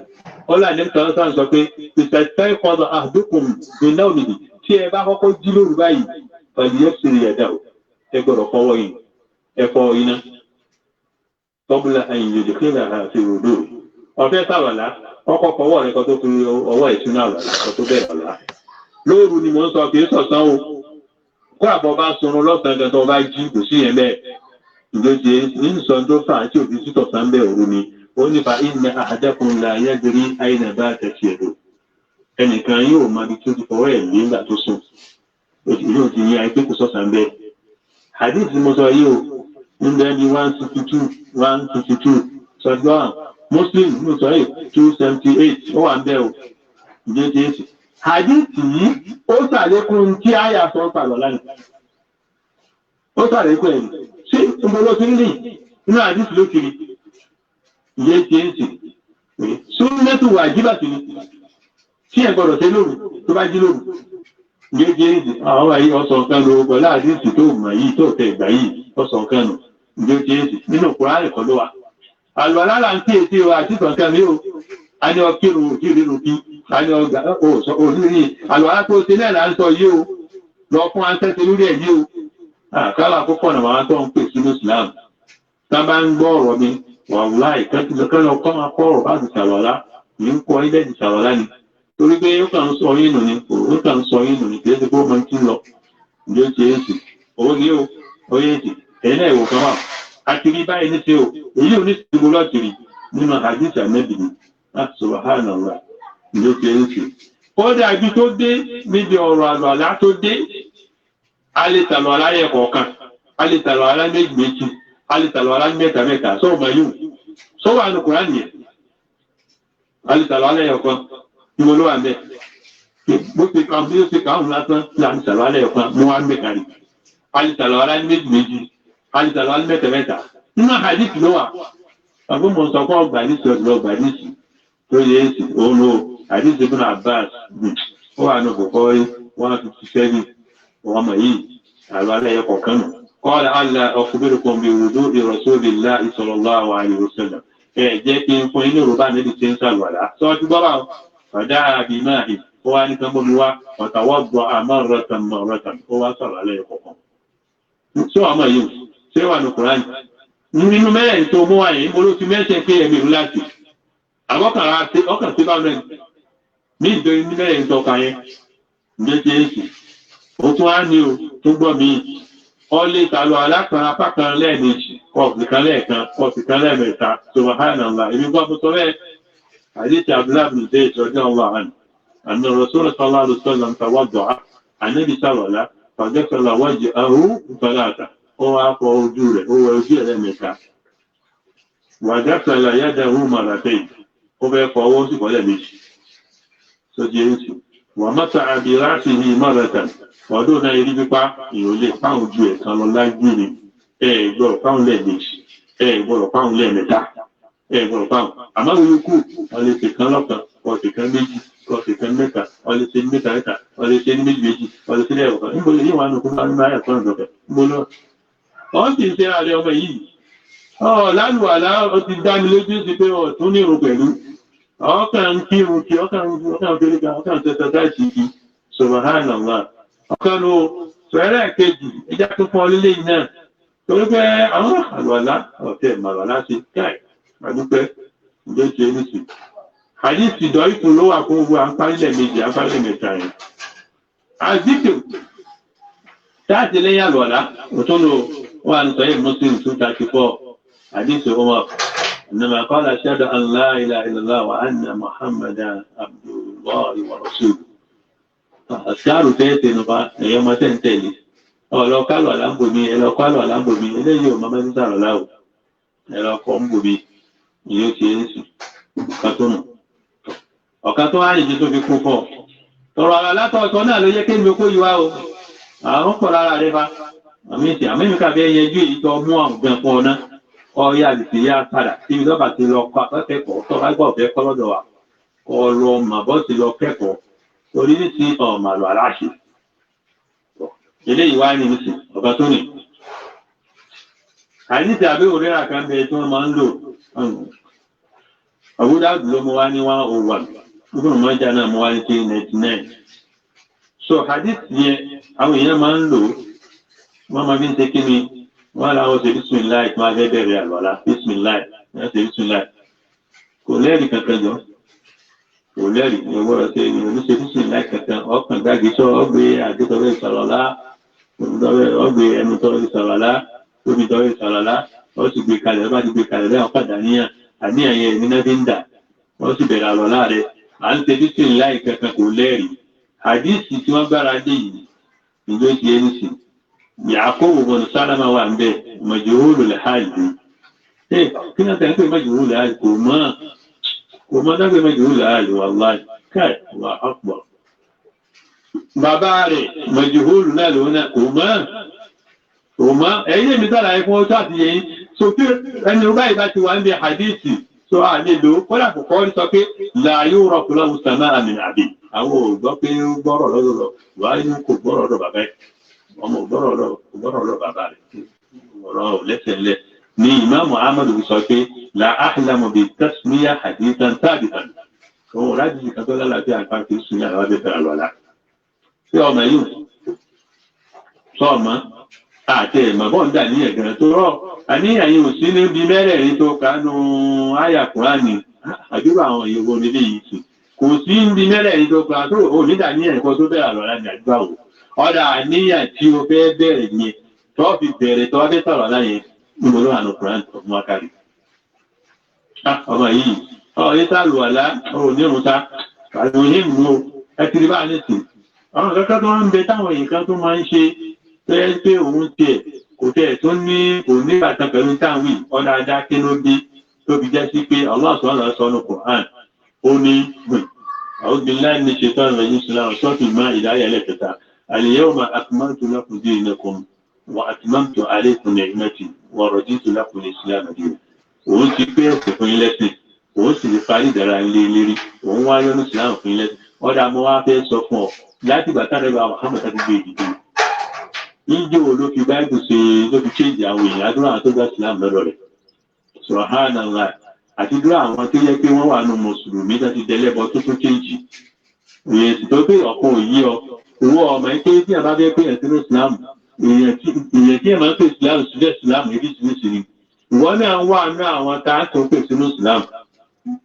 Ọlá ní sọ̀rọ̀ sọ pé ìṣẹ̀fẹ́ kọ́dọ̀ àdókùn iná òmìnir tí ẹ bá kọ́kọ́ jí lóru báyìí pẹ̀lú ẹ̀sìn ẹ̀dá o ẹ gbọ́dọ̀ fọwọ́ yìí ẹ fọ iná. Tọ́bùlà ẹ̀yìn yòdì kí làrá àti ròdò. Ọ̀fẹ́ sàwàlá ọkọ̀ fọwọ́ rẹ kan tó fi ọwọ́ ìṣúná àwàlá kan tó bẹ̀rẹ̀ ọ̀la. Lóru ni mò ń sọ kì í sọ̀sán o. Kó àbọ̀ bá sunrun lọ́sàn-án gan tó bá jí kò sí yẹn bẹ́ẹ̀. Ìjọ́jẹ́ ń sọ tó fà á tí òfin sítọ̀sán bẹ́ẹ̀ òru ni. Ó ní fa inna ahadakum la yadri ayna batat yaduhu. Ẹnìkan yóò máa bi tí ó ti fọwọ́ ẹ̀ lé nígbà tó sùn. Yóò ti yan àìpé kò sọ̀sán bẹ́ẹ̀. Hadith mo sọ yìí o, ń bẹ ní 162 162 sọ̀gbọ́n Muslim mo sọ yìí 278 ó wà ń bẹ́ o. Ìjọ́jẹ́ èsì. Hadith yìí ó ṣàlékún tí àyà sọ pàlọ́ lánàá. Ó ṣàlékún ẹ̀ ṣé ìbolo ti ń rìn nínú hadith ló kiri. Ìyẹn ti ń sìn. Súnnẹ́tù wàjíbà sí ni. Tí ẹ gbọ́dọ̀ ṣe lóru tó bá jí lóru. Ìyẹn ti ń sìn. Àwọn àyè ọ̀sán kan ló pẹ̀lú hadith tó mọ̀ yìí tó tẹ̀ ìgbà yìí ọ̀sán kan nù. Ìyẹn ti ń sìn. Nínú Kùránì kan ló wà. Àlùwàlá là ń kíyèsí wa àti kọ̀ọ̀kan mi o. A ní ọkírun òkú ìrírun kí. A ní ọgbà òní àlùwàlá tó ṣe náà là ń sọ yìí o. Lọ fún ancestry lórí ẹ̀ yìí o. Àkàlà àkókò ọ̀nà àwọn tó ń pè sínú Islam. Tá bá ń gbọ́ ọ̀rọ̀ mi, wàláì kẹ́kẹ́ kọ́ máa kọ́ ọ̀rọ̀ bá ti ṣàlọ́lá, ní ń kọ́ ilé ti ṣàlọ́lá ni. Torí pé ó kàn ń sọ yín nù ni, ó kàn ń sọ yín nù ni, kì í ṣe pé ó máa ń tí ń lọ. Ìjọ ti é sì, owó ni ó, ó yé sì, ẹ̀yin náà ìwò kan wà. A ti rí báyìí ní ṣe o, èyí ò ní ṣe gbogbo láti rí nínú hadith Ànábì ni. Subhanallah, ìjọ ti é sì. Kódà ibi tó dé níbi ọ̀rọ̀ àlọ́ àlá tó dé, a lè tàlọ́ àlá yẹ kọ̀ọ̀kan, a lè tàlọ́ àlá méjì méjì, a lè tàlọ́ àlá mẹ́ta mẹ́ta, sọ́ọ̀ máa yóò. Sọ́wọ́ àánú Kùránì yẹn, a lè tàlọ́ àlá yẹ kọ̀ọ̀kan, ìwọ ló wà mẹ́. Bó ṣe kàn bí ó ṣe kàn lásán là ń tàlọ́ àlá yẹ kọ̀ọ̀kan, mú wá mẹ́ta rí. A lè tàlọ́ àlá méjì méjì, a lè tàlọ́ àlá mẹ́ta mẹ́ta. Nínú hadith ló wà. Àbí mo sọ fún ọgbà ní sọ̀rọ̀ ọgbà ní sí. Tó yẹ èsì, òun ló hadith Ibn Abbas, ó wà ní Bukhari 157. Ọmọ yìí, àlọ́ alẹ́ ẹ̀kọ̀ kan nù. Qala alla akhbirukum bi wudu'i rasulillahi sallallahu alaihi wasallam. Ẹ jẹ́ kí n fún inú Yorùbá níbi tí ń sàlùwàlá. Sọ ti gbọ́ báwọn. Fada'a bima'i. Ó wá ní kan mọ́mi wá ọ̀tàwọ́ gbọ́ àmọ́rọ̀tàn mọ̀rọ̀tàn ó wá sọ̀rọ̀ alẹ́ kọ̀ọ̀kan. Ṣé wàá mọ̀ yìí? Ṣé wà ní Kùránì? Nínú mẹ́rin tó mú wá yìí, mo ló ti mẹ́sẹ̀ pé ẹ̀mí ìlú láti. Àbọ̀kàrà ọkàn sí bá mẹ́rin. Ní ìdórí ní mẹ́rin tó ka yẹn. Ǹjẹ́ ṣe é sì? Ó tún á ní o tó gbọ́ mi. Ọ lè tàlọ́ alákan apá kan lẹ́ẹ̀mejì, kọ̀ọ̀sì kan lẹ́ẹ̀kan, kọ̀ọ̀sì kan lẹ́ẹ̀mẹ́ta. Subhanallah. Èmi gbọ́ mo sọ bẹ́ẹ̀. Àdìsí Abdullahi bin Zayd radiyallahu anhu. أن الرسول صلى الله عليه وسلم توضأ النبي صلى الله عليه وسلم فغسل وجهه ثلاثة هو وجوره هو وجوره متى وغسل يده مرتين هو فوز ولا مش سجينسي ومسح برأسه مرة ọdún náà erí pípa èèyàn lè fáwọn ojú ẹ̀ kan lọ lágbére ẹ gbọ́dọ̀ fáwọn lẹ́ẹ̀mejì ẹ gbọ́dọ̀ fáwọn lẹ́ẹ̀mẹ́ta ẹ gbọ́dọ̀ fáwọn àmọ́ wọ́n kú wọ́n lè ṣe kan lọ́kàn wọ́n ṣe kan méjì ọ̀sẹ̀ kan mẹ́ta ọlẹ́sẹ̀ ní mẹ́ta mẹ́ta ọlẹ́sẹ̀ ní méjì méjì ọlẹ́sẹ̀ ní ẹ̀kọ́ níbo lè yíwà nùkú máa ń bá ẹ̀kọ́ ìjọba níbo lọ. Wọ́n sì ń ṣe ààrẹ ọmọ yìí. Ọ̀ lálùwàlá ó ti dá mi lójú sí pé ọ̀tún ní irun pẹ̀lú. Ọkàn ń kírun kí ọkàn ń fẹ́rẹ́ kan ọkàn ń tẹ́tẹ́ táìsì kí subhanallah. Ọkàn ló fẹ́rẹ́ kejì ẹja tó fún ọ lílé yìí náà. Torí pé àwọn àlùwàlá ọ̀tẹ̀ màlúwàlá ṣe káì àdúpẹ́ ìjọ ṣe é nìsín. Àdìsí dọ̀ìfù ló wà fún gbogbo àǹfàànílẹ̀ méjì àǹfàànílẹ̀ mẹ́ta yẹn. Àzíkì táàtì lẹ́yìn àlùwàlá òtún lò wà ní sọ́yìn Muslim 234 àdìsí Umar. Innama qala ashhadu an la ilaha illallah wa anna Muhammadan abdullahi wa rasuluhu. Àṣàrù tẹ́ẹ̀tẹ̀ nípa ẹ̀yọ́ ọmọ tẹ́ǹtẹ̀lé. Ọ̀lọ́ kálọ̀ àlámbòmí ẹ̀lọ́ kálọ̀ àlámbòmí eléyìí ò mọ́mọ́ sísàrọ̀ láwò. Ẹ̀lọ́ kọ́ ń bòmí ìyó ti ń sùn kátó nù. Ọ̀kan tó wá nìjí tó fi kún fọ́ tọrọ ara látọ̀ọ̀tọ̀ náà ló yẹ kí mi kó yíwá o àrùn pọ̀ lára rẹ fa àmì ìsìn àmì ìmìkà fẹ́ yẹjú èyí tó mú àwọn ọ̀gbìn fún ọ náà ọyá àdìsí yá padà síbi lọ́ba ti lọ kọ́ akẹ́kọ̀ọ́ tó bá gbọ́ ọ̀fẹ́ kọ́ lọ́dọ̀ wa kọ́ lọ mà bọ́ sí lọ kẹ́kọ̀ọ́ torí ní ti ọ̀mà lọ aláṣẹ. Eléyìí wá ní ìsìn ọ̀gá tó nì. Àdìsí àbí òrìrà kan bẹ tí wọ́n máa ń lò Abu Dawud ló mú wá ní 101. Ibn Majah náà mú wá ní 399. So hadith yẹn àwọn èèyàn máa ń lò wọ́n máa fi ń ṣe kí ni wọ́n láwọn ṣe bismillah tí wọ́n fẹ́ bẹ̀rẹ̀ àlọ́lá bismillah wọ́n ṣe bismillah. Kò lẹ́rìí kankan jọ. Kò lẹ́rìí ní owó rẹ̀ ṣe ìrìn ṣe bismillah kankan ọkàn gbàgbé sọ ọgbẹ́ àdétọ́wé ìsọ̀rọ̀lá ọgbẹ́ ẹnu tọ́wé ìsọ̀rọ̀lá tóbi tọ́wé ìsọ̀rọ̀lá ó sì gbé kalẹ̀ ó bá ti gbé kalẹ̀ lẹ́yìn ọ̀kadà níyàn àníyàn yẹn ní náà fi ń dà wọ́n sì bẹ̀rẹ̀ àlọ́lá rẹ̀ à ń ṣe bísíláì kankan kò lẹ́rìí àdíìsì tí wọ́n gbára dé yìí ìjọ ti ẹni sì Yakubu bọ̀nù sálámà wà ń bẹ̀ majhulul hal ni ẹ kí náà tẹ̀ ń pè majhulul hal kò mọ́ kò mọ́ dágbé majhulul hal wallahi káì wà akbar bàbá rẹ̀ majhul náà lòun náà kò mọ́ kò mọ́ ẹ̀yìn èmi sàlàyé fún ọjọ́ àtìyẹyìn so kí ẹni báyìí bá ti wà ń bẹ àdíìsì tó a lè lò kódà kò kọ́ sọ pé láàyò rọ̀kùnlọ́wù sàmà àmì àbí àwọn ò gbọ́ pé ó gbọ́rọ̀ lọ́dọ̀ wàá ní kò gbọ́rọ̀ lọ́dọ̀ bàbá ẹ̀ ọmọ ò gbọ́rọ̀ lọ́dọ̀ bàbá rẹ̀ ọ̀rọ̀ ò lẹ́sẹ̀ ńlẹ̀ ni ìmáàmù Ahmad sọ pé la ahlamu bi tasmiya hadithan thabitan òun rájì kan tó lálàáfíà nǹkan kì í sùn yàrá wá bẹ̀rẹ̀ lọ́la ṣé ọmọ yìí sọ ọmọ àti ẹ̀mọ̀ bọ́ọ̀ ń dà ní ẹ̀gẹ̀rẹ̀ tó rọ̀ àníyàn yìí ò sí níbi mẹ́rẹ̀ẹ̀rin tó kánú àyà Kùránì àdúrà àwọn ìyẹ̀wò nílé yìí tù kò sí níbi mẹ́rẹ̀ẹ̀rin tó kánú tó ò nídà ní ẹ̀kọ́ tó bẹ̀rẹ̀ àlọ́ láti àdúrà wò ọ̀dà àníyàn tí o fẹ́ bẹ̀rẹ̀ yẹn tó fi bẹ̀rẹ̀ tó fẹ́ sọ̀rọ̀ láyẹn níbo ló wà ní Kùránì tó mú akárí. ọmọ yìí ọ yìí tá lù àlá ò ní irun ta àlùyìn mú ẹ ti rí bá a ní sìn àwọn kankan tó ń bẹ táwọn èèyàn kan tó máa ń ṣe tó yẹ pé òun tiẹ̀ kò tẹ̀ tó ní kò ní bàtà pẹ̀lú táwí ọ̀nà ajá kí ló dé tó fi jẹ́ sí pé Allah subhanahu wa ta'ala Qur'an ó ní a'udhu billahi minash shaitanir rajim suratul Ma'idah ayah ẹlẹ́kẹta al-yawma akmaltu lakum dinakum wa atmamtu alaykum ni'mati wa raditu lakum al-islam dinan. Òun ti pé ẹ̀sìn fún ilé sìn òun sì ti parí ìdára ilé lérí òun wá yọ́nú ìsìlámù fún ilé ọ̀dà mo wá fẹ́ sọ fún ọ láti ìgbà táwọn ẹgbẹ́ Muhammad ti gbé ìdìbò níjẹ́ wo ló fi báìbù ṣe ló fi chéǹjì àwọn èèyàn àdúrà àwọn tó gba ìsìlámù lọ́dọ̀ rẹ̀ subhanallah àti dúró àwọn tó yẹ pé wọ́n wà nù mùsùlùmí tó ti dẹlẹ́bọ tó tún chéǹjì Ìyẹn sì tó pé ọ̀kan ò yí ọ. Ìwọ ọmọ ẹ pé tí a bá fẹ́ pé ẹ̀sìn Islam, ìyẹn tí ẹ máa ń pè Islam sílẹ̀ Islam oríṣiríṣi ni. Ìwọ náà wà ní àwọn tá a tó pè sínú Islam.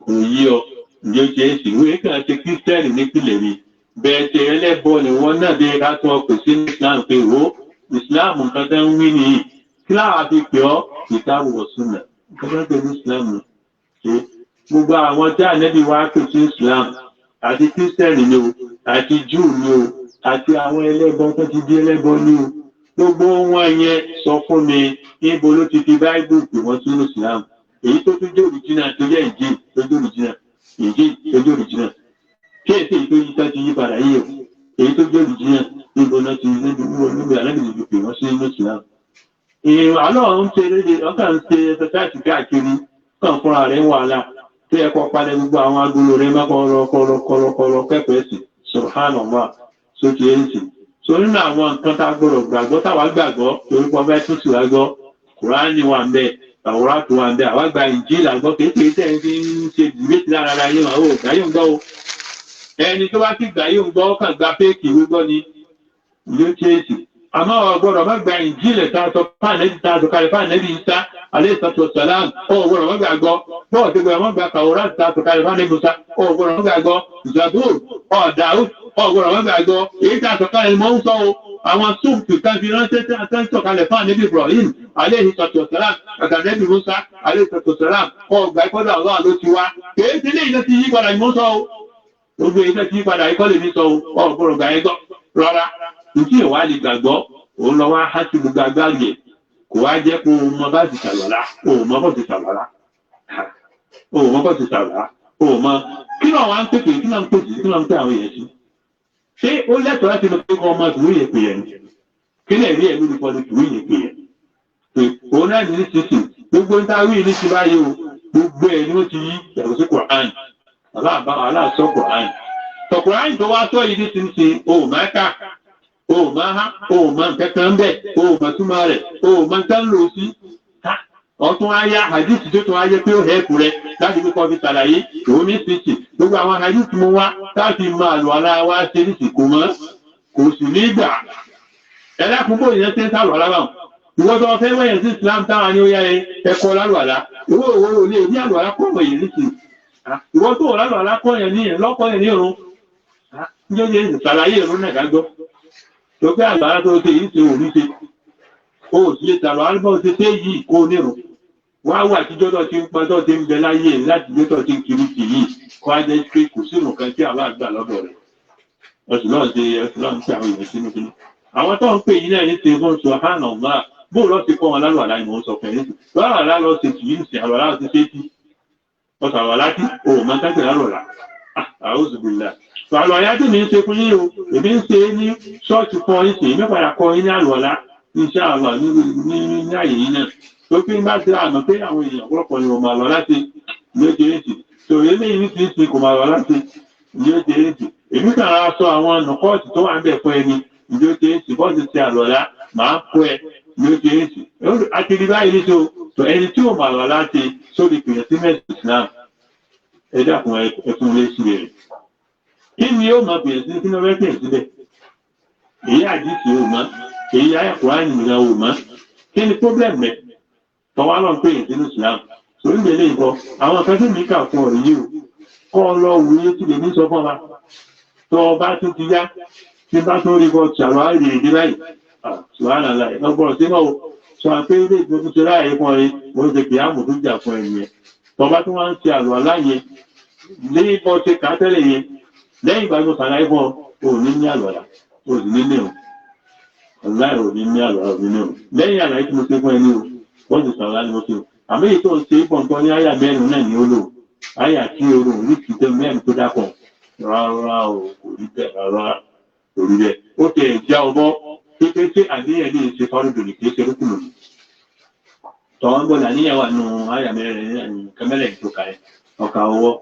Kò yí ọ. Ǹjẹ́ ó ṣe é sì? Ìwé kan ṣe Kírísítẹ́nì nípìnlẹ̀ mi. Bẹ́ẹ̀ ṣe ẹlẹ́bọ ni wọ́n náà bí ká tó ọ pè sínú Islam pé wo Islam nǹkan tẹ́ ń wí nìyí. Kí láwa fi pè ọ́ kìtàbù wa sunnah. Nǹkan tẹ́ ń pè ní Islam nù. Gbogbo àwọn tí ànẹ́bí wa pè sí Islam àti Kírísítẹ́nì ni o, àti Júù ni o, àti àwọn ẹlẹ́bọ tó ti di ẹlẹ́bọ ni o. Gbogbo wọn yẹn sọ fún mi níbo ló ti fi Báíbù pè wọ́n sínú Islam. Èyí tó tún jẹ́ òrìjínà tó jẹ́ Ìnjílì tó jẹ́ òrìjínà, Ìnjílì tó jẹ́ òrìjínà. Kí èsì èyí tó yí tá ti yí padà yìí o, èyí tó jẹ́ òrìjínà níbo náà ti níbo ànẹ́bí ti fi pè wọ́n sínú Islam. Ìrìn àlọ́ ń ṣe eré ọkàn ń ṣe ẹsẹsáìsì káàkiri kàn fúnra rẹ̀ ń wàhálà tó yẹ kó palẹ̀ gbogbo àwọn agolo rẹ̀ má kọ́ kọ́lọ́ kẹ́kọ̀ọ́ ẹ̀sìn subhanallah sókè ẹ̀sìn. So nínú àwọn nǹkan tá a gbọ́dọ̀ gbàgbọ́ táwa gbàgbọ́ torí pé ọbẹ̀ tún sì wá gbọ́ Kùránì wà ń bẹ, Tàwórátù wà ń bẹ, àwa gba Ìnjílì àgbọ́ kéékèèké tẹ̀ ń fi ń ṣe dìbẹ́tì lára ara yín àwọn ògbà yóò ń gbọ́ o. Ẹni tó bá sì gbà yóò ń gbọ́ kàn gba fẹ́ẹ̀kì ìwé gbọ́ ni yóò ṣe èsì. Àmọ́ ọ̀gbọ́dọ̀ má gba Ìnjílì tá a sọ fáànẹ́bí tá a sọ kalẹ̀ fáànẹ́bí Ìsá alayhi salatu wassalam ọ̀gbọ́dọ̀ má gbàgbọ́ bọ́ọ̀ tó gbọ́dọ̀ má gba Tàwórátù tá a sọ kalẹ̀ fáànẹ́bí Ìsá ọ̀gbọ́dọ̀ má gbàgbọ́ Zabur Dáúdù ọ̀gbọ́dọ̀ má gbàgbọ́ èyí tá a sọ kalẹ̀ mọ́ ń sọ o àwọn súùpù kan fi ránṣẹ́ tí a ń sọ kalẹ̀ fáànẹ́bí Ibrahim alayhi salatu wassalam àtànẹ́bí Musa alayhi salatu wassalam ọgbà ìkọ́dọ̀ Allah ló ti wá èyí tí lè ti yí padà mọ́ sọ o gbogbo èyí tí yí padà ikọ́ lè ní sọ o ọ̀gbọ́dọ̀ gbà yẹn gbọ́ rárá ntí ìwà lè gbàgbọ́ òun lọ wá há sí gbogbo agbárí ẹ̀ kò wá jẹ́ kó o mọ bá ti ṣàlọ́lá o mọ bó ti ṣàlọ́lá o mọ bó ti ṣàlọ́lá o mọ kí náà wá ń pèpè kí náà ń pèsè kí náà ń pè àwọn èèyàn sí. Ṣé ó lẹ́tọ̀ọ́ láti lọ pé kọ́ ọmọ tùwú yẹn pè yẹn kí lè rí ẹ̀mí olùkọ́ ni tùwú yẹn pè yẹn. Òun náà ní sísìn gbogbo ń ta wí ní ti báyìí o gbogbo ẹ̀ ni ó ti yí yàtọ̀ sí Kùránì aláàsọ Kùránì. Tọ̀kùránì tó wá sọ yìí ní sísìn o máa kà o máa há o máa nǹkan bẹ́ẹ̀ o máa túmọ̀ rẹ̀ o máa nǹkan lò sí. Ọtún aya hadith tó tún ayé pé ó hẹ́ẹ̀kù rẹ̀ láti fi kọ́ fi ṣàlàyé òun ní sísì gbogbo àwọn hadith mú wá láti máa lò ara wa ṣe ní sìnkú mọ́ kò sì ní gbà. Ẹlẹ́kùn bò yẹn ṣe ń sàlọ̀ ara wọn. Ìwọ tó fẹ́ wẹ̀yẹ̀ sí Islam táwa ní ó yá ẹ̀kọ́ lálùwàlá. Ìwọ òwò ò lè ní àlùwàlá kọ́ ọmọ yẹn nísìnyí. Ìwọ tó lálùwàlá kọ́ yẹn ní lọ́kọ́ yẹn ní irun. Níjọ́ yẹn ṣàlàyé irun náà ká gbọ́. Tó pé àgbàrá tó ṣe yìí ṣe òní ṣe. O sì lè tààrọ̀ álúbọ̀ ṣe ṣe yìí kó nírun. Wá wà tíjọ́ tó ti ń pọn tó ti ń bẹ láyé láti gbé tó ti ń kiri tì yìí kó á jẹ́ pé kò sínú kan tí àwọn àgbà lọ́dọ̀ rẹ̀. Ọ̀sùn náà ṣe ọ̀sùn náà ń ṣe àwọn èèyàn sínú kínní. Àwọn tó ń pè yín náà ní ṣe fún subhanallah bó lọ ti kọ́ wọn lálọ́ àlá ni mò ń sọ fún ẹ nísìn. Lọ́rọ̀ àlá lọ ṣe tì yìí ṣe àlọ́ àlá ti ṣe tí. Ọ̀sán àlọ́ àlá tí òun máa ń kájọ lálọ́ àlá. A'udhu billah. Àlọ́ àyá tí mi ń ṣe fún yín o, èmi ń ṣe ní ṣọ́ọ̀ṣì fún ọyìn sí, èmi padà kọ yín ní àlùwàlá, insha Allah ní àyè yín náà. Tó pé bá ti àmọ́ pé àwọn èèyàn ọ̀pọ̀lọpọ̀ ni kò máa lọ láti ní oṣù èsì. Tò eléyìí ní ti ń sin kò máa lọ láti ní oṣù èsì. Èmi kàn ra sọ àwọn nùkọ́ọ̀tì tó wà ń bẹ̀ fún ẹni ní oṣù èsì bọ́ọ̀sì ti àlùwàlá máa kó ẹ ní oṣù èsì. Àti rí báyìí ní so ẹni tí ò máa lọ láti sórí ìpìlẹ̀ sí mẹ́sì Islam. Ẹ dákun ẹkún lé sí rẹ̀. Kí ni yóò máa bẹ̀rẹ̀ sí kí ló fẹ́ bẹ̀rẹ̀ síbẹ̀? Èyí àdìsí ò mọ́, èyí ayàkùránì nìkan ò mọ́. Kí ni problem rẹ̀? Tọ́wá lọ ń pè é sínú Islam. Torí ìgbélé ìbọn, àwọn kan tí mi kà fún ọ̀rọ̀ yìí o. Kọ́ ọ lọ wòye tí lèmi sọ fún wa. Tọ́ ọ bá tún ti yá, tí bá tún rí bọ́ ṣàlọ́ àìlè èdè báyìí. Subhanallah, ọgbọ́n sí náà o. Sọ àpé ilé ìgbógun ti ráàyè fún ọ yìí, mo ń ṣe kìámù tó jà fún ẹ̀yìn yẹn. Tọ́ bá tún wá ń ṣe àlọ́ aláyẹn, ní bọ́ ṣe kà á tẹ́lẹ̀ yẹn, lẹ́yìn ìgbà tó sàlàyé fún ọ ò ní ní àlọ́lá ò sì ní ní o ọ̀láì ò ní ní àlọ́lá ò ní ní o lẹ́yìn àlàyé tí mo ṣe fún ẹ ní o wọ́n ti sàlàyé ni mo ṣe o àmì èyí tó ń ṣe é pọ̀ nǹkan ní àyà mẹ́rin náà ni ó lò àyà tí o rò ní kìí tẹ́ mẹ́rin tó dápọ̀ rárá o kò rí bẹ́ẹ̀ rárá kò rí bẹ́ẹ̀ ó ti ẹ̀ já ọbọ̀ pípé tí àníyàn lè ṣe fárúdò ní kìí ṣe rúkùnù tọ́wọ́n gbọ́dọ̀ àníyàn wà nù àyà mẹ́rin kẹ́mẹ́lẹ̀ tó ka ẹ̀ ọkà ọwọ́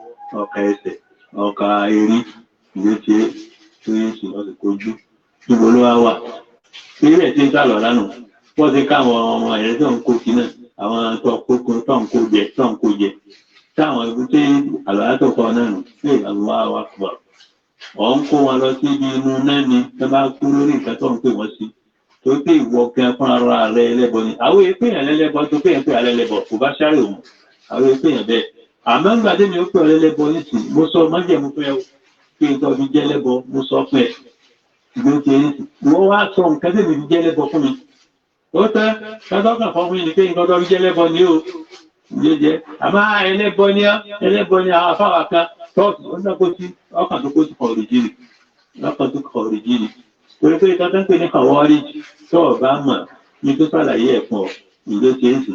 ọkà ẹsẹ̀ ọkà erí ìwé tí tó yẹ sí ọsẹ kojú níbo ló wá wà eré ẹ̀ tí ń sálọ lánàá wọ́n ti káwọn ọmọ ẹ̀rẹ́ tó ń kó kí náà àwọn tó kókó tó ń kó jẹ tó ń kó jẹ táwọn ibi tí àlọ́lá tó kọ náà nù ṣé àwọn wa wà pọ̀ Ọ̀ ń kó wọn lọ sí ibi inú náà ni tó bá kú lórí nǹkan tó ń pè wọ́n sí. Torí pé ìwọ gan fúnra rẹ ẹlẹ́bọ ni. Àwọn èèpẹ̀ yẹn lẹ́lẹ́bọ tó pé yẹn pé alẹ́ lẹ́bọ kò bá sáré òun. Àwọn èèpẹ̀ yẹn bẹ́ẹ̀. Àmọ́ ńgbà tí mi ó pè ọ́ lẹ́lẹ́bọ nísìnyí, mo sọ májẹ̀mú fún ẹ o. Pé nǹkan fi jẹ́ lẹ́bọ, mo sọ fún ẹ. Ìgbésí wọ́n wá sọ nǹkan tí mi fi jẹ́ lẹ́bọ fún mi. Ó tẹ́ kọ́tọ́kàn fún mi ni pé nǹkan tó fi jẹ́ lẹ́bọ ni o. Jẹjẹ àmọ́ ẹlẹ́bọ ni ẹlẹ́bọ ni àwọn afáwà kan tọ́ọ̀tù ó náà kó sí ọkàn tó kó sí kọ̀ọ̀rìjìnì ọkàn tó kọ̀ọ̀rìjìnì. Torí pé ìkan tó ń pè ní kọ̀wọ́rì tó o bá mọ̀ ní tó ṣàlàyé ẹ̀ fún ọ ìlú ṣe é sì.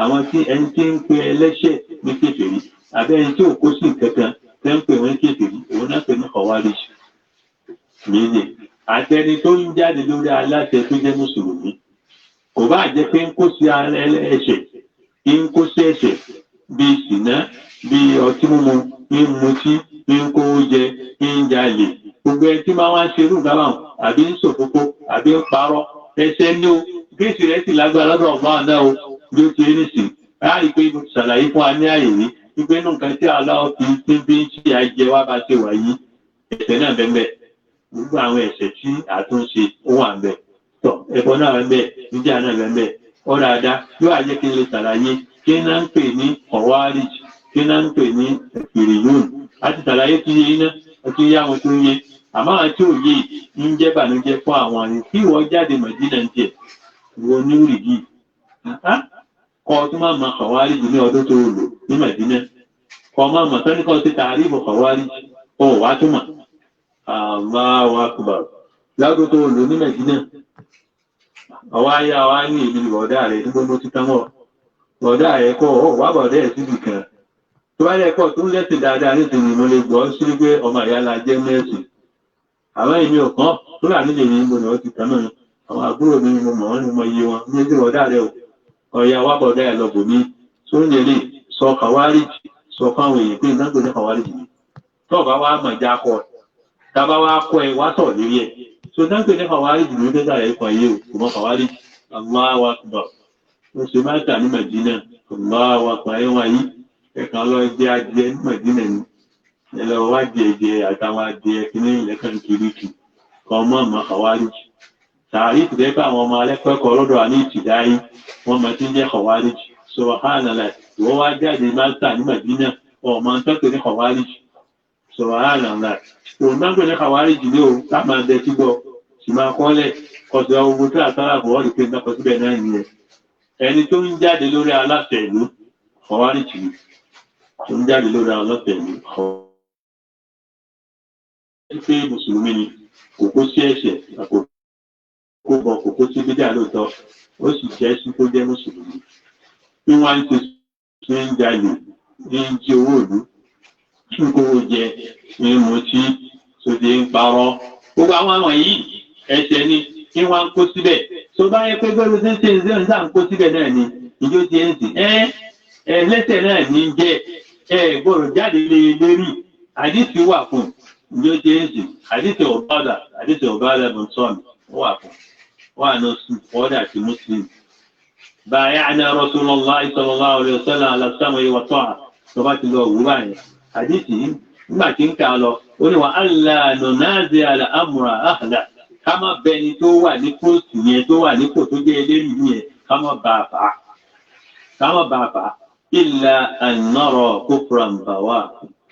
Àwọn tí ẹni tí ń pe ẹlẹ́ṣẹ̀ ní kèfèrí àbẹ́ ẹni tí ò kó sí nǹkan kan tẹ́ ń pè wọ́n kèfèrí òun náà pè ní kọ̀wọ́rì. Méjì àtẹni tó ń jáde lórí aláṣẹ tó jẹ́ mùsùlùmí kò bá jẹ́ pé ń kó sí ẹ̀ṣẹ̀ ń kó sí ẹ̀ṣẹ̀ bíi ṣìnà bíi ọtí mímu ń mutí ń kówó jẹ ń jalè gbogbo ẹni tí máa wá ń ṣe irú nǹkan báwọn àbí ń ṣòfófó àbí ń parọ́ ẹ̀ṣẹ̀ ní o gíìsì rẹ̀ sì lágbára lọ́dọ̀ ọ̀gbọ́n àná o bí ó ti rí nìsín láì pé mo ṣàlàyé fún wa ní àyè yìí wípé inú nǹkan tí aláwọ̀ fi ti bí ń ṣe àjẹ wá bá ṣe wà yìí ẹ̀ṣẹ̀ náà bẹ́ẹ̀ gbogbo àwọn ẹ̀ṣẹ̀ tí àtúnṣe ó wà ń bẹ̀ tọ ẹbọ náà bẹ́ẹ̀ bẹ́ẹ̀ níjà náà bẹ́ẹ̀ bẹ́ẹ̀ ọ̀rọ̀ àdá yóò àjẹ́ kí n lè ṣàlàyé kí náà ń pè ní kọ̀wárìj kí náà ń pè ní ìrìyún àti ṣàlàyé tí yé iná àti yé àwọn tó ń yé àmọ́ àwọn tí ò yé ń jẹ́ bànújẹ́ fún àwọn àyè tí ìwọ jáde Mẹ̀dínà ń tiẹ̀ ìwọ ní òrìjì kọ́ ọ tó má mọ kọ̀wárìj ní ọdún tó lò ní Mẹ̀dínà kọ́ ọ má mọ̀ sọ́ni kọ́ ti tààrífù kọ̀wárìj ọ̀ wá tó mọ̀ Allahu akbar lọ́dún tó lò ní Mẹ̀dínà ọwọ́ ayé àwa ní èmi ni bọ̀dá rẹ̀ níbo mo ti tán mọ́ bọ̀dá rẹ̀ kọ́ ọ wá bọ̀dá ẹ̀ síbi kan tó bá yẹ kọ́ tó ń lẹ́sìn dáadáa nísìnyí mo lè gbọ́ sí pé ọmọ ìyá la jẹ́ mẹ́sìn àwọn èmi ò kàn tó rà nílé mi mo ní wọ́n ti tán náà àwọn àbúrò mi mo mọ̀ wọ́n ní mo iye wọn ní ẹgbẹ́ bọ̀dá rẹ̀ o ọ̀ya wá bọ̀dá ẹ̀ lọ bò mí tó ń lè sọ kàwárìjì sọ fáwọn èèyàn pé nǹkan tó ní kàwárìjì ni tó bá wá mọ̀ já kọ tá bá wá kọ ẹ wá sọ̀ lórí ẹ̀ so dáńpé ní kàwárìjì ló dé sàrẹ̀ ikọ̀ yìí o kò mọ kàwárìjì Allahu Akbar ó ṣe máa tà ní Mẹ̀dínà Allahu Akbar ayé wọn yìí ẹ̀kan lọ jẹ adìẹ ní Mẹ̀dínà ni ẹ lọ wá jẹ jẹ àtàwọn adìẹ kíní ilẹ̀kàn kiriki kọ́ mọ́ ọmọ kàwárìjì tààrí ti dẹ́pẹ́ àwọn ọmọ alẹ́kọ̀ọ́ lọ́dọ̀ àní ìtìdáyé wọ́n máa ti ń jẹ́ kàwárìjì subhanallah ìwọ́n wá jáde máa tà ní Mẹ̀dínà ọmọ ń tọ́pẹ̀ ní kàwárìjì subhanallah òun náà pè ní kàwárìjì ní o ká máa dẹ sígbọ́ sì máa kọ́lẹ̀ kọ̀sọ̀ ogun tí àtàrà kò wọ́n rí pé náà kọ síbẹ̀ náà nìyẹn ẹni tó ń jáde lórí aláṣẹ ìlú kàwárìjì tó ń jáde lórí aláṣẹ ìlú kàwárìjì pé mùsùlùmí ni kò kó sí ẹ̀ṣẹ̀ kò kó bọ kò kó sí bídà lóòótọ́ ó sì jẹ́ sí kó jẹ́ mùsùlùmí bí wọ́n á ń ṣe ń jalè ń jí owó ìlú ń kówó jẹ ń mutí sóde ń parọ́ gbogbo àwọn àwọn yìí ẹ̀ṣẹ̀ ni kí wọ́n á kó síbẹ̀ tó bá yẹ pé gbẹ́rú ṣe ń ṣe ń ṣe ń kó síbẹ̀ náà ni ìjó ti ń sìn ẹ́ ẹlẹ́ṣẹ̀ náà ní jẹ́ ẹ gbọ́dọ̀ jáde lé lérí àdìsí wà fún ìjó ti ń sìn àdìsí ọ̀bádà àdìsí ọ̀bádà bọ̀ntọ́ọ̀nù wà fún wà ní ọ̀dà àti mùsùlùmí. báyà Rasulullah sallallahu alaihi wasallam ala sam'i wa ta'a tó bá ti lọ wúrà yẹn àdìsí nígbà tí ń kà á lọ ó ní wa alla nunazi ala amra ahla ká má bẹni tó wà ní póòtù yẹn tó wà nípò tó jẹ́ eléyìí yẹn ká má bá a fà á ká má bá a fà á illa an nara kufran bawa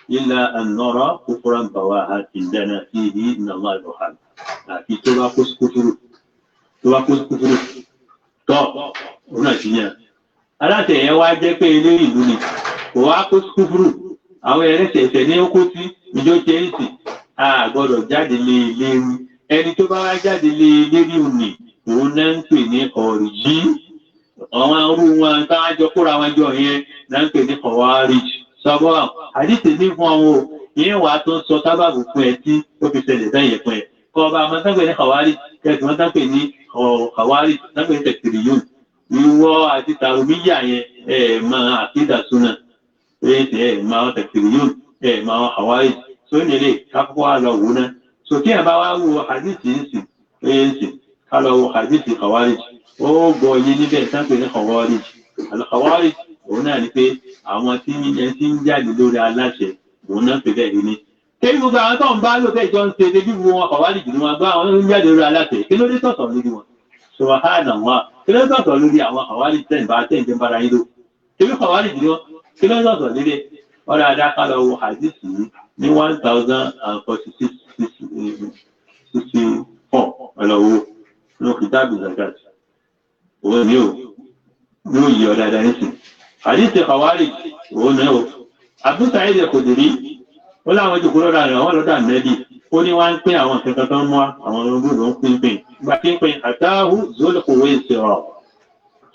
illa an nara kufran bawa indana fihi min Allah al-burhan àti tó bá kó kúfúrú tó bá kó kúfúrú tọ́ òun náà ti yàn aláṣẹ yẹn wá jẹ́ pé eléyìí ìlú ni kò wá kó kúfúrú àwọn ẹlẹ́sẹ̀ ẹ̀sẹ̀ ní ó kó sí ìjọ jẹ́ ìsìn a gbọ́dọ̀ jáde lé lérí ẹni tó bá wá jáde lé lérí òní òun náà ń pè ní ọ̀rìjì àwọn arú wọn táwọn jọ kóra wọn jọ yẹn náà ń pè ní kọ̀wárìjì sọ́gbọ́n àdìsí ní fún àwọn o ìyẹn wàá tó ń sọ sábàbù fún ẹ tí ó fi ṣẹlẹ̀ bẹ́yẹn fún ẹ kọ́ ọba àwọn táǹpẹ̀ ní kọ̀wárìjì kẹsì wọn táǹpẹ̀ ní kọ̀wárìjì táǹpẹ̀ ní tẹ̀sírì yóò ìwọ àti tàrùmíyà yẹn ẹ̀ máa àkídà súnà ẹ̀ máa tẹ̀sírì yóò ẹ̀ máa kọ̀wárìjì tó nílé kákọ́kọ́ wá lọ wò náà so tí ẹ bá wá wo àdìsí ń sìn ń sìn ká lọ wo àdìsí kọ̀wárìjì ó gbọ́ yé níbẹ̀ sáńpẹ̀ ní kọ̀wárìjì àlùkọ̀wárìjì òun náà ni pé àwọn tí ń tí ń jáde lórí aláṣẹ òun náà pè bẹ́ẹ̀ ní Kébí gbogbo àwọn tó ń bá lò tẹ́jọ́ ń ṣe dé bí gbogbo wọn kọ̀wá lè jù ní wọn gbá àwọn ń jáde lórí aláṣẹ. Kí ló dé tọ̀tọ̀ lórí wọn? Subhanallah. Kí ló dé tọ̀tọ̀ lórí àwọn kọ̀wá lè tẹ̀ bá tẹ̀ ń bára yín lò? Kébí kọ̀wá lè jù ní wọn? Kí ló dé tọ̀tọ̀ lórí? Ọ̀rọ̀ adáká lọ wo hadith yìí ní 1046 64 ọlọ́wọ́ ní kìtàbù zakat. Òun ni ó yóò yí ọ dáadáa nísìn. Hadith khawarij òun náà o. Abu Sa'id al-Khudri ó láwọn jòkó lọ́dọ̀ àwọn àwọn lọ́dọ̀ ànẹ́bì ó ní wọ́n ń pín àwọn nǹkan kan tó ń mú àwọn olóńgbò ló ń pín pín. Ìgbà tí ń pín àtàhù Zul-Khuwaysira.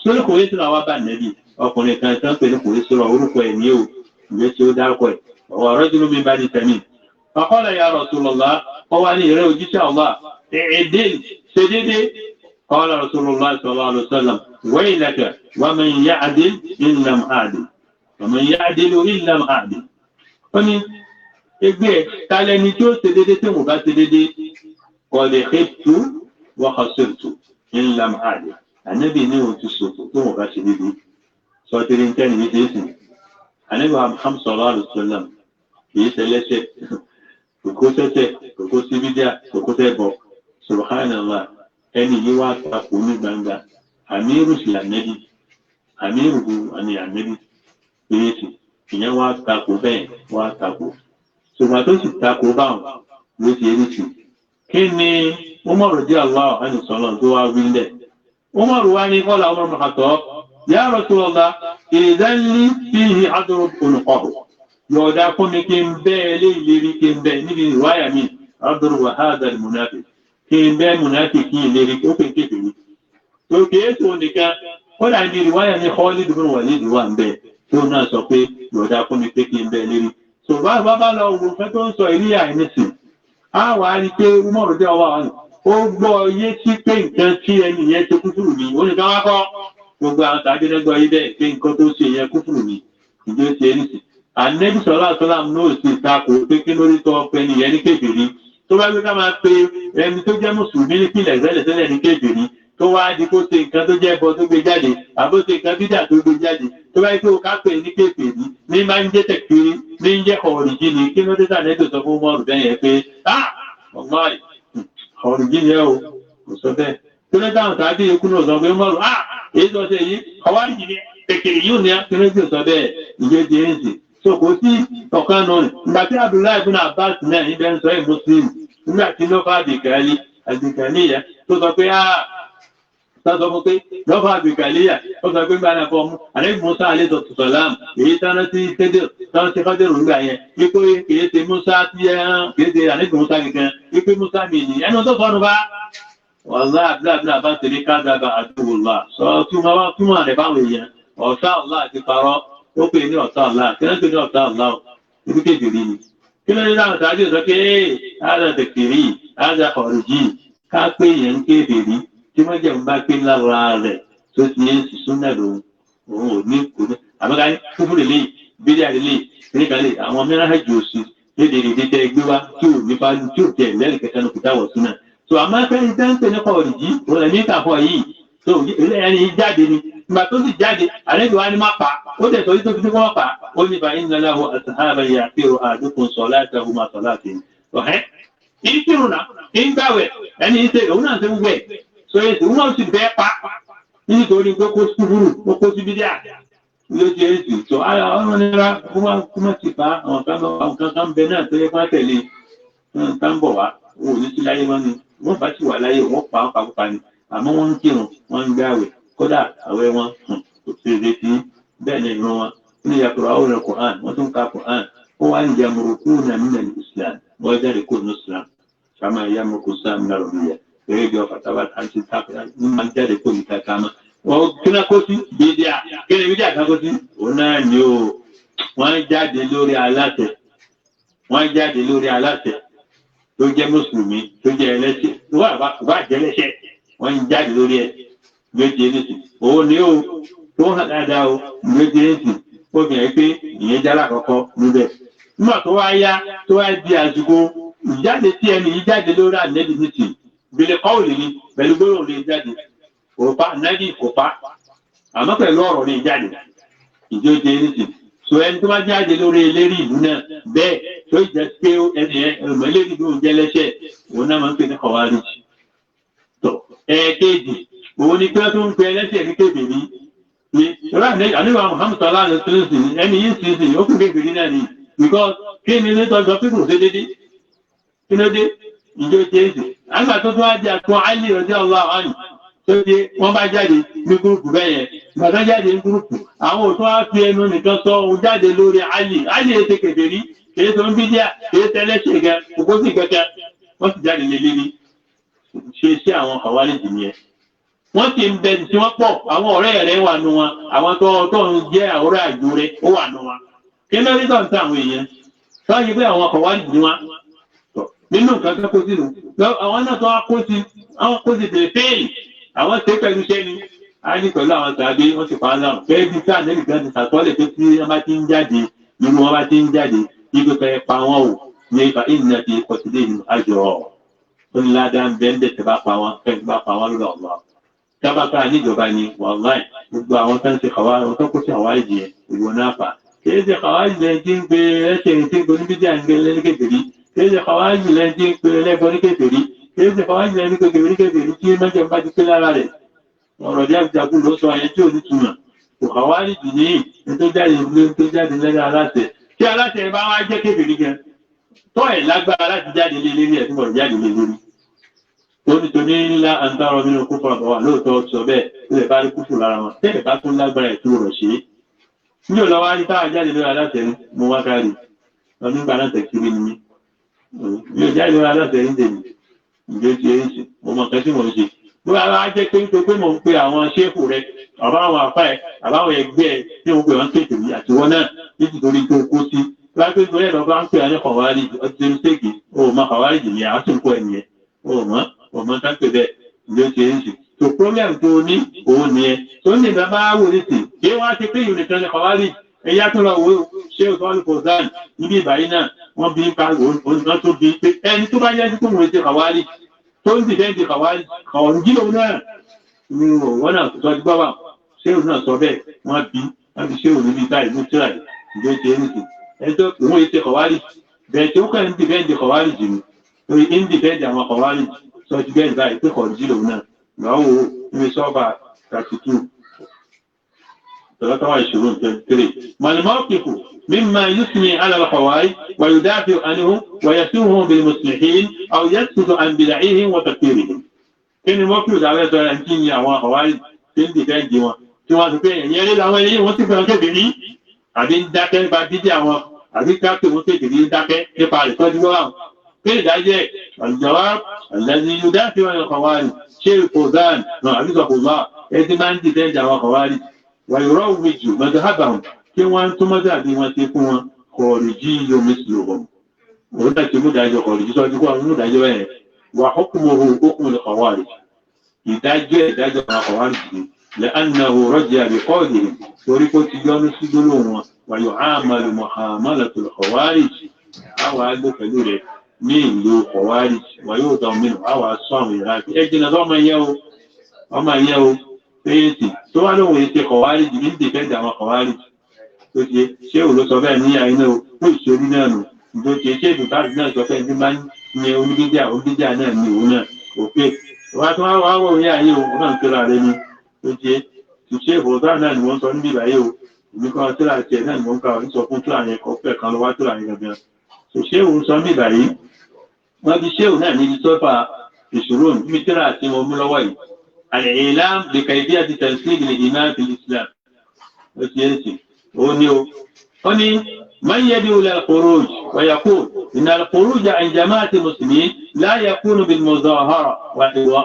Zul-Khuwaysira wá bá ànẹ́bì ọkùnrin kan tó ń pè ní Khuwaysira orúkọ ẹ̀ ní o ìwé tí ó dárúkọ ẹ̀. Wa rajulun min Bani Tamim. Faqala ya Rasulullah ó wá ní ìrẹ́ òjíṣẹ́ Allah i'dil ṣe déédéé. Qala Rasulullah sallallahu alaihi wasallam waylaka wa man ya'dil in lam a'dil. Wa man ya'dilu in lam a'dil. Ó ní ẹgbẹ́ talẹ́ni tí ó ṣe déédéé tí mo bá ṣe déédéé qad khibtu wa khasirtu in lam a'dil. Ànábì ní òun ti ṣòfò tí mo bá ṣe déédéé. Sọ tiri ń tẹ́ni ní ṣe é sìn. Ànábì wa Muhammad sallallahu alaihi wasallam kìí ṣẹlẹ́ṣẹ̀, kòkó sẹ́sẹ̀, kòkó sí bídíà, kòkó sẹ́bọ̀. Subhanallah, ẹni yìí wá takò ní gbangba. Àmírù sí ànẹ́bí, àmírù bu àní ànẹ́bí kìí ìyẹn wá takò bẹ́ẹ̀ wá takò. Ṣùgbọ́n tó sì takò báwọn ló ti rí sí. Kí ni Umar radiyallahu anhu sọ̀rọ̀ tó wá wí lẹ̀? Umar wá ní kọ́lá Umar bin Khattab, ya Rasulullah, idhan li fihi adrub unuqahu. Yọ̀ọ̀dá fún mi kí n bẹ́ẹ̀ lé ìlérí kí n bẹ́ẹ̀ níbi ìwáyà mi, adrub wa hadha al-munafiq. Kí n bẹ́ẹ̀ munafiq kí ìlérí ó pè kékeré. Tó kìí tó nìkan, kódà níbi ìwáyà mi Khalid bin Walid wà ń bẹ́ẹ̀ tó náà sọ pé yọ̀ọ̀dá fún mi pé kí n bẹ́ẹ̀ lérí. Sọ bá bá lọ wo fẹ́ tó ń sọ ìríyà ẹni sìn. Á wà á rí pé Umar jẹ́ ọwọ́ àwọn ó gbọ́ yé sí pé nǹkan tí ẹni yẹn ṣe kúfùrù ni. Ó ní ká wá kọ́ gbogbo àwọn tàbí lẹ́gbọ́ yí bẹ́ẹ̀ pé nǹkan tó ṣe yẹn kúfùrù ni. Ìjọ ṣe ẹni sìn. Ànẹ́bí sọ̀rọ̀ àtọ́lá náà sì takò pé kí lórí tọ́ ọpẹ nìyẹn ní kèfèrí. Tó bá gbé ká máa pe ẹni tó jẹ́ mùsùlùmí nípìnlẹ̀ tẹ́lẹ̀tẹ́lẹ̀ ní kèfèrí tó wá di kó ṣe nǹkan tó jẹ́ ẹbọ tó gbé jáde àbó ṣe nǹkan bídà tó gbé jáde tó bá yẹ kó ká pè ní kèfèrí ní máa ń jẹ́ tẹ̀kiri ní ń jẹ́ ọ̀rìjì ni kí ló dé tà nẹ́tò sọ fún mọ́ọ̀rù bẹ́ẹ̀ yẹn pé ah ọmọ ọ̀rìjì ni ẹ o kò sọ bẹ́ẹ̀ kí ló dáhùn tàbí ikú náà sọ pé mọ́ọ̀rù ah èyí tó ṣe yìí ọ̀wárìjì ni kèkèrè yóò ní kí ló dé sọ bẹ́ẹ̀ ìjẹ́ ti ń sìn so kò sí ọ̀kan nù ní ìgbà tí Abdullahi ibn Abbas náà ibẹ̀ ń sọ ẹ̀ Muslim nígbà tí ló fà àbìkálí àbìkálíyà tó sọ pé ah sọ fún pé lọ́fà àbìkálíyà ó sọ pé gbàdá fọ́ mú àlẹ́ Musa alẹ́ sọ̀tún èyí tán sí kéde tán sí kọ́dẹ̀rù nígbà yẹn wípé kìí ṣe Musa tí ẹ hàn kìí ṣe àlẹ́ Musa kankan wípé Musa mi nì ẹnu tó fọ́nu bá wàlá Abdullahi ibn Abbas ní kádàbà àdúgbò sọ túmọ̀ wá túmọ̀ rẹ̀ báwọn èèyàn ọ̀tá Allah àti parọ́ ó pè ní ọ̀tá Allah kí ló ń pè ní ọ̀tá Allah ibi kékeré ni kí ló ń dáhùn sáájú sọ pé ee ádà tẹ̀kìrì ádà kọ̀rìjì ká pé yẹn ń kékeré tí wọ́n jẹun bá pé lára rẹ̀ tó ti yẹn sísún náà lòun òun ò ní kò ní àbúkà ní kúfúrú lè bídíà lè nígbà lè àwọn mìíràn jù sí lédè lédè tẹ gbé wá tí ò ní fájú tí ò tẹ lẹ́rìí kẹta ní kùtà wọ̀ sínú. tó àmọ́ fẹ́ni tẹ́ńpẹ́ ní kọ̀rìjì òun lè ní kàfọ́ yìí tó ẹni jáde ni ìgbà tó sì jáde àlejò wa ni má pa ó tẹ̀ sọ yìí tó fi wọ́n pa ó ní fa inna lahu ashaban yaqiru ahadukum salatahu ma salatihi. Ọ̀hẹ́ ìkírun náà ìgbàwẹ̀ ẹni ìṣe òun náà ṣe gbogbo ẹ̀ sọ èsì òun náà sì fẹ́ pa nítorí pé kó kúburú ó kó síbi díà ló ṣe é sì tó ara ọmọ nira kó má ti fa àwọn kan kan bẹ náà tó yẹ kó tẹ̀lé tá ń bọ̀ wá òun ò ní sí láyé mọ́ ni wọ́n bá sì wà láyé wọ́n pa ọ́n pakúpa ni àmọ́ wọ́n ń kírun wọ́n ń gbààwẹ̀ kódà àwẹ̀ wọn kò sí retí bẹ́ẹ̀ ni ìran wọn ní yàtọ̀ àwọn ọ̀rẹ́ Quran wọ́n tún ka Quran ó wá ń jẹ mùrùkú náà nínú Islam wọ́n jáde kó ní Islam kàmá ya mùrùkú sáà ní ọ̀rọ̀ gẹ́gẹ́ bí ọkọ̀ tábà tá ti ta ní máa jáde kó níta ká mọ́. Wọ́n kíná kó sí bídíà kí ni bídíà kan kó sí? Òun náà ni o wọ́n jáde lórí aláṣẹ wọ́n jáde lórí aláṣẹ tó jẹ́ mùsùlùmí tó jẹ́ ẹlẹ́ṣẹ̀ wọ́n bá jẹ́ ẹlẹ́ṣẹ̀ wọ́n jáde lórí ẹ̀ méje nísìn òun ni ó tó hàn dáadáa o méje nísìn ó fi hàn pé ìyẹn jálá kọ́kọ́ níbẹ̀. Nígbà tó wá yá tó wá di àsìkò ìjáde tí ẹni yìí jáde lórí ànẹ́bí nísìn gbélé kọ́ọ̀lì ni pẹ̀lú gbólóhùn lè jáde kò pa ànẹ́bí kò pa àmọ́ pẹ̀lú ọ̀rọ̀ lè jáde ìjọ jẹ nísìn So ẹni tó bá jáde lórí eléré ìlú náà bẹ́ẹ̀ tó jẹ́ pé ẹni ẹ ọmọ eléré ìlú jẹ́ lẹ́sẹ̀ òun náà máa ń pè ní kọ̀wárìjì. Tó ẹ̀ẹ́kejì òun ni pé tó ń pe ẹlẹ́sẹ̀ ní kébìrì ni àníwá Muhammad sallallahu alaihi wasallam ẹni yìí sì sì ó kún kébìrì náà ni because kí ni ní tọ́jú pé kò sí dédé kí ló dé ìjọ jésù àgbà tó tún wá di àtún Ali radiyallahu anhu tó dé wọ́n bá jáde ní gúrùpù bẹ́ẹ̀ yẹn gbàtà jáde ní gúrùpù àwọn òtún á fi ẹnu nìkan sọ ohun jáde lórí Ali Ali ètè kèfèrí kìí tó ń bí díà kìí tẹ́lẹ́sẹ̀ gan kókó sì kẹkẹ wọ́n sì jáde lé lérí ṣe sí àwọn Khawarij nìyẹn. Wọ́n sì ń bẹ tí wọ́n pọ̀ àwọn ọ̀rẹ́ rẹ̀ wà nù wọn àwọn tó tó ń jẹ́ àwòrán àjò rẹ̀ ó wà nù wọn. Kí ló dé tó ń ta àwọn èèyàn? Sọ yìí pé àwọn Khawarij ni wọn nínú nǹkan tó kó sínú àwọn náà tó kó sí àwọn kó sí bèrè fẹ́ẹ̀lì àwọn ṣe pẹ̀lú iṣẹ́ ni a ní pẹ̀lú àwọn tàbí wọ́n ti pàálà fẹ́ẹ́ bí sáà nẹ́bí kan ti sàtọ́lẹ̀ pé tí wọ́n bá ti ń jáde nínú wọn bá ti ń jáde ibi fẹ́ pa wọ́n o ní ifá ìnà ti kọ̀sílẹ̀ ní àjọ ó ní ládàá ń bẹ́ ń bẹ̀ tẹ́ bá pa wọ́n fẹ́ bá pa wọ́n lọ́dọ̀ ọ̀la tábàkà níjọba ni wàláì gbogbo àwọn tó ń ṣe kàwá àwọn tó kó sí àwárí yẹn ìwọ náà fà kì í ṣe kàwá yẹn tí ń pe ẹsẹ̀ tí ń pe oníbíjà ń gbé lẹ́nìkèbèrè kìí ṣe kọ̀wájì lẹ́ni tí ń pe ẹlẹ́gbọ́n ní kèfèrí kìí ṣe kọ̀wájì lẹ́ni pé kèfèrí kèfèrí tí mẹ́jọ bá ti pé lára rẹ̀ ọ̀rọ̀ bí àbújákú ló sọ ayé tí ò ní túmọ̀ kò kọ̀wájì jù ní ní tó jáde ní tó jáde lẹ́nu aláṣẹ tí aláṣẹ bá wá jẹ́ kèfèrí gan tọ́ ẹ̀ lágbára láti jáde lé lérí ẹ̀ tí mo jáde lé lórí. Tó ní toní ńlá àǹtárọ̀ nínú kúfù àbọ̀wà lóòótọ́ sọ bẹ́ẹ̀ tó lè bá rí kúfù lára wọn tẹ́lẹ̀ bá tún lágbára ẹ̀ tó rọ̀ ṣe é. Ní ò lọ́wọ́ á rí táwa jáde lórí aláṣẹ mo wá kárí ọdún gbà náà tẹ̀kiri ni mí mi ò jáde lórí aláṣẹ ń tèmi ìjọ ti ẹ ń ṣe mo mọ nǹkan tí mò ń ṣe bó ara jẹ́ pé nítorí pé mò ń pe àwọn ṣéèfù rẹ àbá àwọn àfá ẹ àbá àwọn ẹgbẹ́ ẹ tí mo pè wọ́n kéèké mi àti wọn náà nítorí tó kó sí lápẹ́ nítorí ẹ̀ lọ́ bá ń pè ní kọ̀wárì ọtí ṣéèkì o mọ kọ̀wárì jì ní àwọn tó ń kọ́ ẹ nìyẹn o mọ o mọ sáńpẹ̀ bẹ́ẹ̀ ìjọ ti ẹ ń ṣe tó problem tó ní òun nìyẹn tó ní ìgbà bá wò ní sìn kí wọ́n á ṣe pé ìrìn kan ní kọ̀wárì ẹ̀yà tó lọ wo ṣé o tọ́lù kọ̀ọ̀dán níbi ìbàyí náà wọ́n bí pa òun tó bí pé ẹni tó bá yẹ kó wọ́n ṣe kàwárí tó ń dìde di kàwárí kàwárí jí lòun náà ni wọ́n náà sọ ti gbọ́ wà ṣé òun náà sọ bẹ́ẹ̀ wọ́n bí wọ́n fi ṣé òun níbi báyìí ní tíra ìjọ ṣe é nìsín ẹni tó òun ṣe kàwárí bẹ́ẹ̀ tí ó kàn ń dìde di kàwárí jì ní torí ń dìde di àwọn kàwárí sọ ti bẹ́ẹ̀ báyìí pé kàwárí jí lòun náà lọ́wọ́ ní sọ́ọ̀bà 32 23. ما الموقف مما يثني على الخوارج ويدافع عنهم ويسوهم بالمصلحين أو يسكت عن بدعهم وتكفيرهم. Kí ni mọ́kìlù dáwẹ́ sọ ẹni tí ń yan àwọn àwárí tí ń dìfẹ́ di wọn tí wọ́n ti pé ẹ̀yìn eré làwọn eléyìí wọ́n sì fẹ́ràn kébìrí àbí ń dákẹ́ nípa dídí àwọn àbí kápẹ́ wọn kébìrí ń dákẹ́ nípa rẹ̀ tọ́jú lọ́wọ́ àwọn. Kí ni ìdájẹ́ àlùjọ́wá àlùjọ́wá yudafi wọn àwárí ṣé ìfòzán náà àbí sọ̀kòzá ẹ ti máa ń dìfẹ́ di àwọn àwárí ويروج مذهبهم كي وان مذهبي وان تكون خارجي مثلهم وهنا تمدعي خارجي سواء مدعي وحكمه حكم الخوارج يدعي الخوارج لأنه رجع بقوله طريق تجان السجلون ويعامل معاملة الخوارج أو عنده كدورة من ذو خوارج ويوضع منه أو الصام أجل نظام يو وما يو fèèsì tó wá lóhun èsì kọ̀wárìjì ní dìfẹ́ǹdì àwọn kọ̀wárìjì tó ṣe ṣé ò ló sọ bẹ́ẹ̀ ní àìná o fún ìṣorí náà nù tó ṣe ṣé ìdùbáàdì náà sọ pé ẹni máa ń yan oníbíjà oníbíjà náà ní òun náà òfin wá tó wá wá wọ̀ ní ayé o náà ń tóra rẹ ni tó ṣe ṣe ìfòsá náà ni wọ́n sọ níbi ìbáyé o èmi kan tóra tiẹ̀ náà ni wọ́n kà ń sọ fún tóra yẹn kọ́ fẹ́ kan lọ wá tóra yẹn gangan tó ṣé òun sọ níbi ìbáyé wọ́n fi ṣé òun náà níbi sọ́fà ìṣòro níbi tóra tí wọ́n mú lọ́wọ́ yìí الإعلام بكيفية تنسيب الإيمان في الإسلام. هني من يدعو إلى الخروج ويقول إن الخروج عن جماعة المسلمين لا يكون بالمظاهرة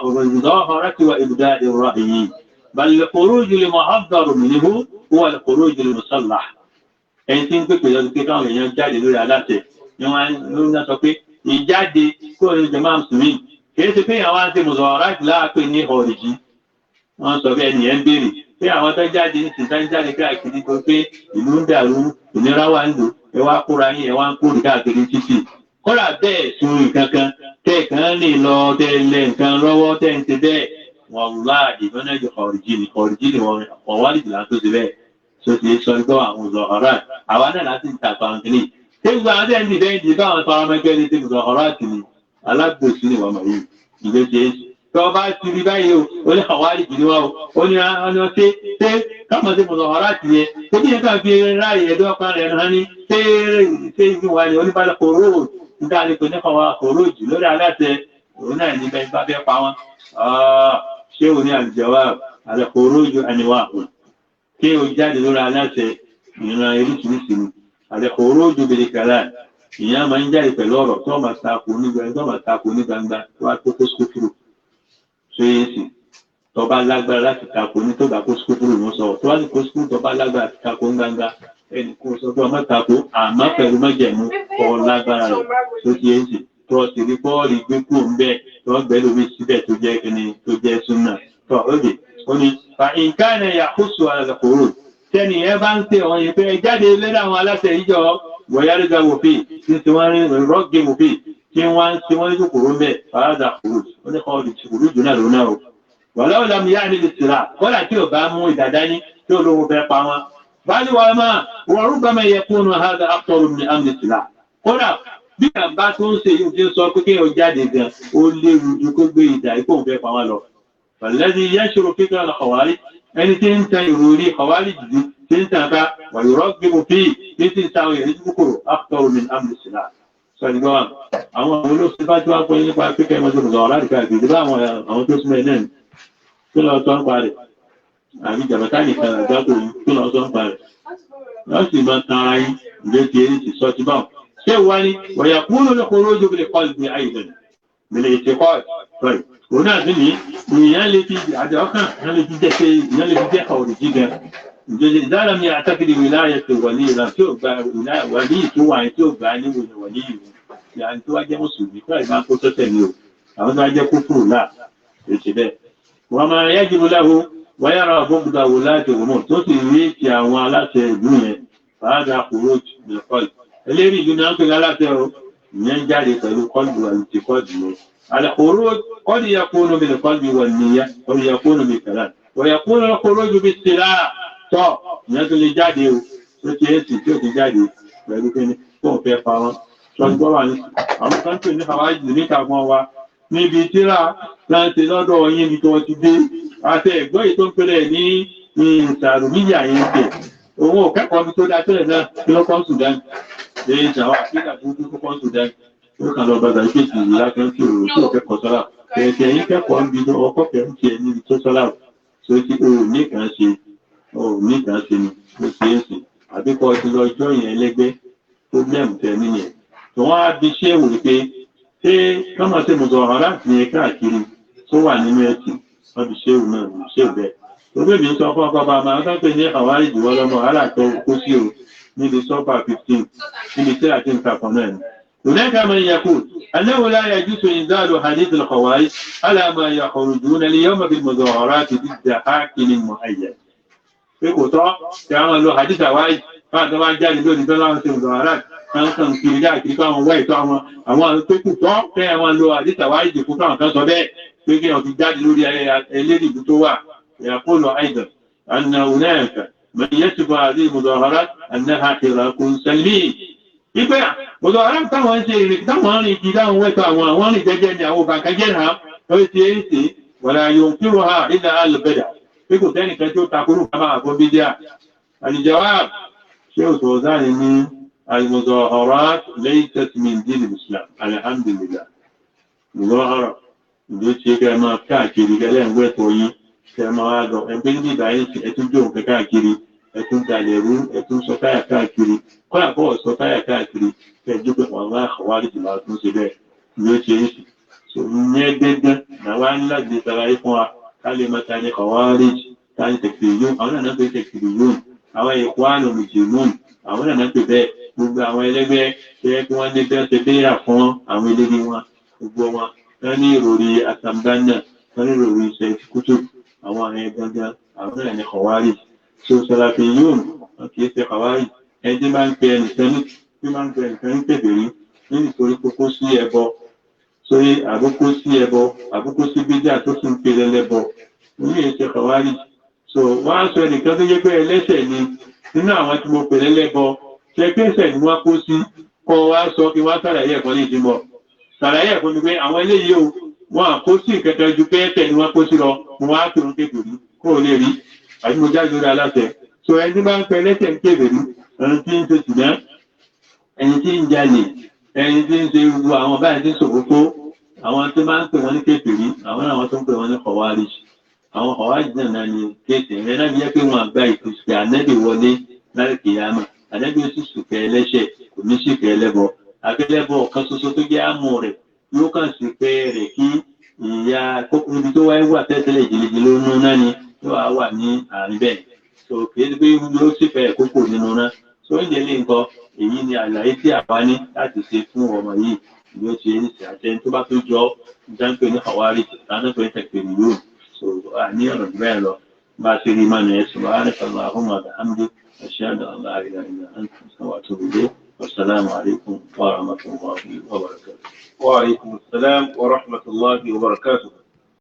والمظاهرة وإبداء الرأي بل الخروج المحذر منه هو الخروج المسلح. Ẹni tí ń pèpè lọ sí pé káwọn èèyàn jáde lórí aláṣẹ ni wọn ń sọ pé ìjáde kúrò ní jàmáà mùsùlùmí kìí ṣe pé àwọn àti mùsọ̀rọ̀ láàpẹ̀ ní ọ̀rìjì wọ́n sọ bí ẹnìyẹn ń béèrè pé àwọn tó jáde ní sísá ń jáde káàkiri tó pé ìlú ń dàrú ìnira wà ń lò ẹ wá kóra yín ẹ wá ń kórè káàkiri títì kódà bẹ́ẹ̀ sun nǹkan kan tẹ́ kàn lè lọ tẹ́ lẹ nǹkan lọ́wọ́ tẹ́ ń ṣe bẹ́ẹ̀ wàláhì ìbọnájọ ọ̀rìjì ni ọ̀rìjì ni wọ́n wá lè jìlá tó ṣe bẹ́ẹ̀ Tó ti sọ gbọ́ àwọn zọ̀họ́rà àwa náà láti ń takò àwọn kìíní. Ṣé gbogbo àwọn tẹ̀ ń dìbẹ́ ń dìbẹ́ àwọn tọrọ ọmọkẹ́ ní ti zọ̀họ́rà tì ní alágbòsí ni wọ́n mọ̀ yìí ìgbé ṣe é. Tọ́ bá ti rí báyìí o, ó ní àwárí jù ní wa o, ó ní ọ̀nà ṣé ṣé káwọn ṣe mọ̀zọ̀họ́rà tì yẹn. Ṣé bí yẹn kàn fi ráàyè ẹ̀dọ́ ọkàn rẹ̀ hàn ní ṣé ṣé ìlú wa ni oníbàlẹ̀ kòró nígbà ní kò ní kọ̀ wá kòró jù lórí aláṣẹ òun náà ní bẹ́ẹ̀ bá fẹ́ pa wọ́n. Ṣé òun ní àlùjọ́wà àlẹ́kòró ju àníwá òun kí o jáde lórí aláṣẹ ìran oríṣiríṣi ni àlẹ́kòró ju bèrè kàlá ìyẹn máa ń jáde pẹ̀lú ọ̀rọ̀ tó máa takò ní gbangba tó máa takò ní gbangba tó wá tó kó sukúfúrú ṣé é sì tó bá lágbára láti takò ní tó bá kó sukúfúrú ló sọ tó bá sì kó sukúfúrú tó bá lágbára láti takò ní gbangba ẹnì kó sọ pé ọmọ takò àmọ́ pẹ̀lú májẹ̀mú kọ́ lágbára rẹ̀ tó ti é sì tó sì rí bọ́ọ̀lì gbé kúrò ń bẹ́ẹ̀ tó gbẹ́ lómi síbẹ̀ tó jẹ́ kíni tó jẹ́ súnà tó òde ó ní fa nǹkan ẹ̀yà kóso àlàkòrò tẹ́ni ẹ bá ń tẹ ọ̀hún yìí pé ẹ jáde lẹ́nu àwọn aláṣẹ yìí jọ wọ̀yárìgá wòfin tí tí wọ́n rí rọ́ọ̀gì wòfin tí wọ́n ń tí wọ́n ní kòkòrò ń bẹ̀ fàáza kòrò ó ní kọ́ kòrò jù náà lónà o. wàlá ọ̀la mi yá ni lè tìrà kọ́lá tí ò bá mú ìdàdá ní tí olówó fẹ́ pa wọn. báyìí wàá máa wọ́n rúbà máa yẹ kúnnù hàdà àtọ̀rù ní àmì tìrà. kódà bí àbá tó ń ṣe yóò ti sọ pé kéèyàn jáde gan ó léwu ju kó gbé ìdà ikú òun fẹ́ pa wọn lọ. فالذي ينشر فكر الخوارج ẹni tí ń tan ìròrí khawarij jù tí ń tàn ká ويرغب فيه tí tí ń táwọn èèyàn kúkúrò أخطر من حمل السلاح. Sọ̀rọ̀ àwọn olóṣèlú bá tí wọ́n pọ̀ nípa pípẹ́ ẹmọ tó lọ́wọ́ láti káàkiri bá àwọn tó súnmọ́ ẹ̀ náà tó lọ sọ ń parẹ̀ àbí jàbátá nìkan àgbákò tó lọ sọ ń parẹ̀. Wọ́n sì máa tan ara yín ìgbé ti eré ti sọ ti báwọn. Ṣé wá ní ويكون الخروج بالقلب أيضا بالاعتقاد طيب òun náà sì ní ìyẹn lè fi àjọ ọkàn ìyẹn lè fi jẹ́ pé ìyẹn lè fi jẹ́ ọ̀rọ̀ jíga ìjọba ìdára mi àtàkìrì wìláyà tó wọlé ìlà tí ò gba wàlí tó wà tí ò gbà ní wàlí ìlú ìyá tó wá jẹ́ mùsùlùmí kó àìsàn kó sọ́tẹ̀ ni o àwọn tó wá jẹ́ kúkúrú náà lè ṣe bẹ́ẹ̀. wọ́n máa yá jùlọ láwo wọ́n yára ọ̀gbọ́gbọ́dà wò láti òun tó sì rí ti àwọn aláṣẹ ìlú yẹn fàádà kúrò nìkọ́lù eléyìí ìlú náà ń pè ní aláṣẹ o ìyẹn jáde pẹ̀lú kọ́lù àti kọ́ọ̀dù yẹn. الخروج قد يكون بالقلب والنية قد يكون بالكلام ويكون الخروج بالسلاح tọ́ ìyẹn tó lè jáde o tó ti èsì tí ó ti jáde pẹ̀lú kíni tó ń fẹ́ pa wọn ṣọ́gbọ́n wà ní àwọn kan tó ní àwájú níta gan wa níbi tíra láti lọ́dọ̀ yín ní tó ti dé àti ẹ̀gbọ́n yìí tó ń pẹ́lẹ̀ ní ìsàrùmíyà yẹn tẹ̀ òun ò kẹ́kọ̀ọ́ mi tó dá tẹ́lẹ̀ náà kí ló kọ́ Sudan lè ṣàwọn àfíríkà tó kọ́ Sudan ó kàn lọ bàtà ìpè tì í lákẹ́ tí òun tí ò kẹ́kọ̀ọ́ sọ́lá kẹ̀kẹ́ yín kẹ́kọ̀ọ́ ń bi ọkọ̀ kẹ́ ń tiẹ̀ níbi tó sọ́lá tó ti òun ní kàn ṣe òun ní kàn ṣe ni ó ṣe é ṣe àbí kọ́ ti lọ jọ́ yẹn lẹ́gbẹ́ pọ́blẹ́mù tẹ níyẹn tó wọ́n á bi ṣé wò pé ṣé kọ́mọ ṣe mọ̀tò ọ̀rọ̀ láti yẹn káàkiri tó wà nínú ẹ̀sìn wọ́n bi ṣé wò náà ṣé wò bẹ́ẹ̀ tó bẹ́ẹ̀ mi sọ fún ọkọ̀ bá máa ń pè ní àwárí ìdíwọ́ lọ́mọ aláàtọ̀ kó sí o níbi sọ́pà 15 níbi tí àti nǹkan kan náà ni. هناك من يقول أنه لا يجوز إنزال حديث الخوارج على ما يخرجون اليوم بالمظاهرات ضد حاكم معين. Pé kò tọ́ kí a máa lo hadith àwárí fáwọn tó bá jáde lónìí tó láwọn ṣe mùdọ̀hárà táwọn kan kiri káàkiri fáwọn wá ìtọ́ àwọn àwọn tó kù tọ́ kí a máa lo hadith àwárí jù fún káwọn kan sọ bẹ́ẹ̀ pé kí wọ́n fi jáde lórí ẹlẹ́rìí tó wà. يقول أيضا أن هناك من يصف هذه المظاهرات أنها حراك سلمي. Ìgbé gbogbo ará táwọn ń ṣe ìrìn táwọn rìn kí táwọn wẹ́tọ̀ àwọn àwọn rìn jẹ́jẹ́ ni àwọn bàǹkà jẹ́ náà ó ti ń ṣe wàlá yóò kírò ha ilẹ̀ alùbẹ̀dà pé kò sẹ́nìkan tí ó takorò ká máa fún bídíà. Al-jawab ṣé òtò záyìn ní al-muzaharat laysat min din al-Islam alhamdulillah. Muzahara ìlú ti kẹ́ máa káàkiri kẹ́lẹ́ ń wẹ́tọ̀ yín kẹ́ máa lọ ẹgbẹ́ níbi ìbáyé ẹtún jó nǹkan káàkiri ẹtún dalẹ̀ rú ẹtún sọ táyà káàkiri kọ́lá bọ́ọ̀ sọ táyà káàkiri kẹjú pé wọ́n wá àwárí jùlọ tún ṣe bẹ́ẹ̀ ló ṣe é sì so ní gẹ́gẹ́ làwa ń láti ṣàlàyé fún wa ká lè máa ta ní kọ̀wárí ta ní tẹ̀kìrì yóò àwọn náà pé tẹ̀kìrì yóò àwọn ìkwánu mùsùlùmí àwọn náà pè bẹ́ẹ̀ gbogbo àwọn ẹlẹ́gbẹ́ tó yẹ kí wọ́n ní bẹ́ẹ̀ ṣe béèrà fún àwọn eléré wọn gbogbo wọn wọ́n ní ìròrí àtàǹbánà wọ́n ní ìròrí iṣẹ́ kútù àwọn àyẹn gangan àwọn náà ní kọ̀wárí so sàlàfí yóò wọn kì í ṣe kọ̀wárí ẹni máa ń pe ẹnìkan ní tí máa ń pe ẹnìkan ní kèfèrí nítorí kókó sí ẹbọ sórí àbókó sí ẹbọ àbókó sí bíjà tó sì ń pe lẹlẹbọ ní èsè kọ̀wárí So wọ́n á sọ ẹnìkan tó jẹ́ pé ẹlẹ́ṣẹ̀ ni nínú àwọn tí mo pè lẹ́lẹ́bọ, ṣe pé ẹ̀ṣẹ̀ ni wọ́n kó sí, kọ́ wá sọ kí wọ́n ṣàlàyé ẹ̀kọ́ ní ìdímọ̀. Ṣàlàyé ẹ̀kọ́ ni pé àwọn eléyìí o, wọn à kó sí nǹkan kan ju pé ẹ̀ṣẹ̀ ni wọ́n kó sí lọ, mo wá pè wọ́n kékeré kó o lè rí àbí mo jáde lórí aláṣẹ. So ẹni tí bá ń pẹ ẹlẹ́ṣẹ̀ ń kébèrú, ẹni tí ń ṣe sìná, ẹni tí ń jalè, ẹni tí ń ṣe gbogbo àwọn báyìí tí ń ṣòfófó, àwọn tó máa ń pè wọ́n ní kèfèrí, àwọn náà àwọn tó ń pè wọ́n ní kọ̀wárìjì. Àwọn kọ̀wárìjì náà ní kéèsì ẹ̀rẹ́ náà jẹ́ pé wọ́n àgbá ìpèsè ànẹ́bì wọlé láti kìyàmà. Ànẹ́bì ó sì sùkẹ́ ẹlẹ́ṣẹ̀, kò ní sùkẹ́ ẹlẹ́bọ. Abẹ́lẹ́bọ kan ṣoṣo tó jẹ́ àmú rẹ̀ yóò kàn sí pé rẹ̀ kí ìyá níbi tó wáyé wà tẹ́tẹ́lẹ̀ jìnnìjìnnì ló nú náà ni yóò wá wà ní àárín bẹ́ẹ̀. So kì í ṣe pé yóò sì fẹ́ kókò nínú náà. So oúnjẹ lè nǹkan èyí ni àlàyé tí àwa ní láti ṣe fún ọmọ yìí ni ó ṣe ń ṣe àtẹni tó bá tó jọ dáńpé ní àwárí dáńpé ní tẹ̀pẹ̀lú yóò. So ní ọ̀nà jù bẹ́ẹ̀ lọ bá a ṣe rí mánu ẹ̀ subhanaka Allahumma wa bihamdik ashhadu an la ilaha illa anta astaghfiruka wa atubu ilayk. Wassalamu alaikum wa rahmatullahi wa barakatuh. Wa alaikum assalam wa rahmatullahi wa barakatuh.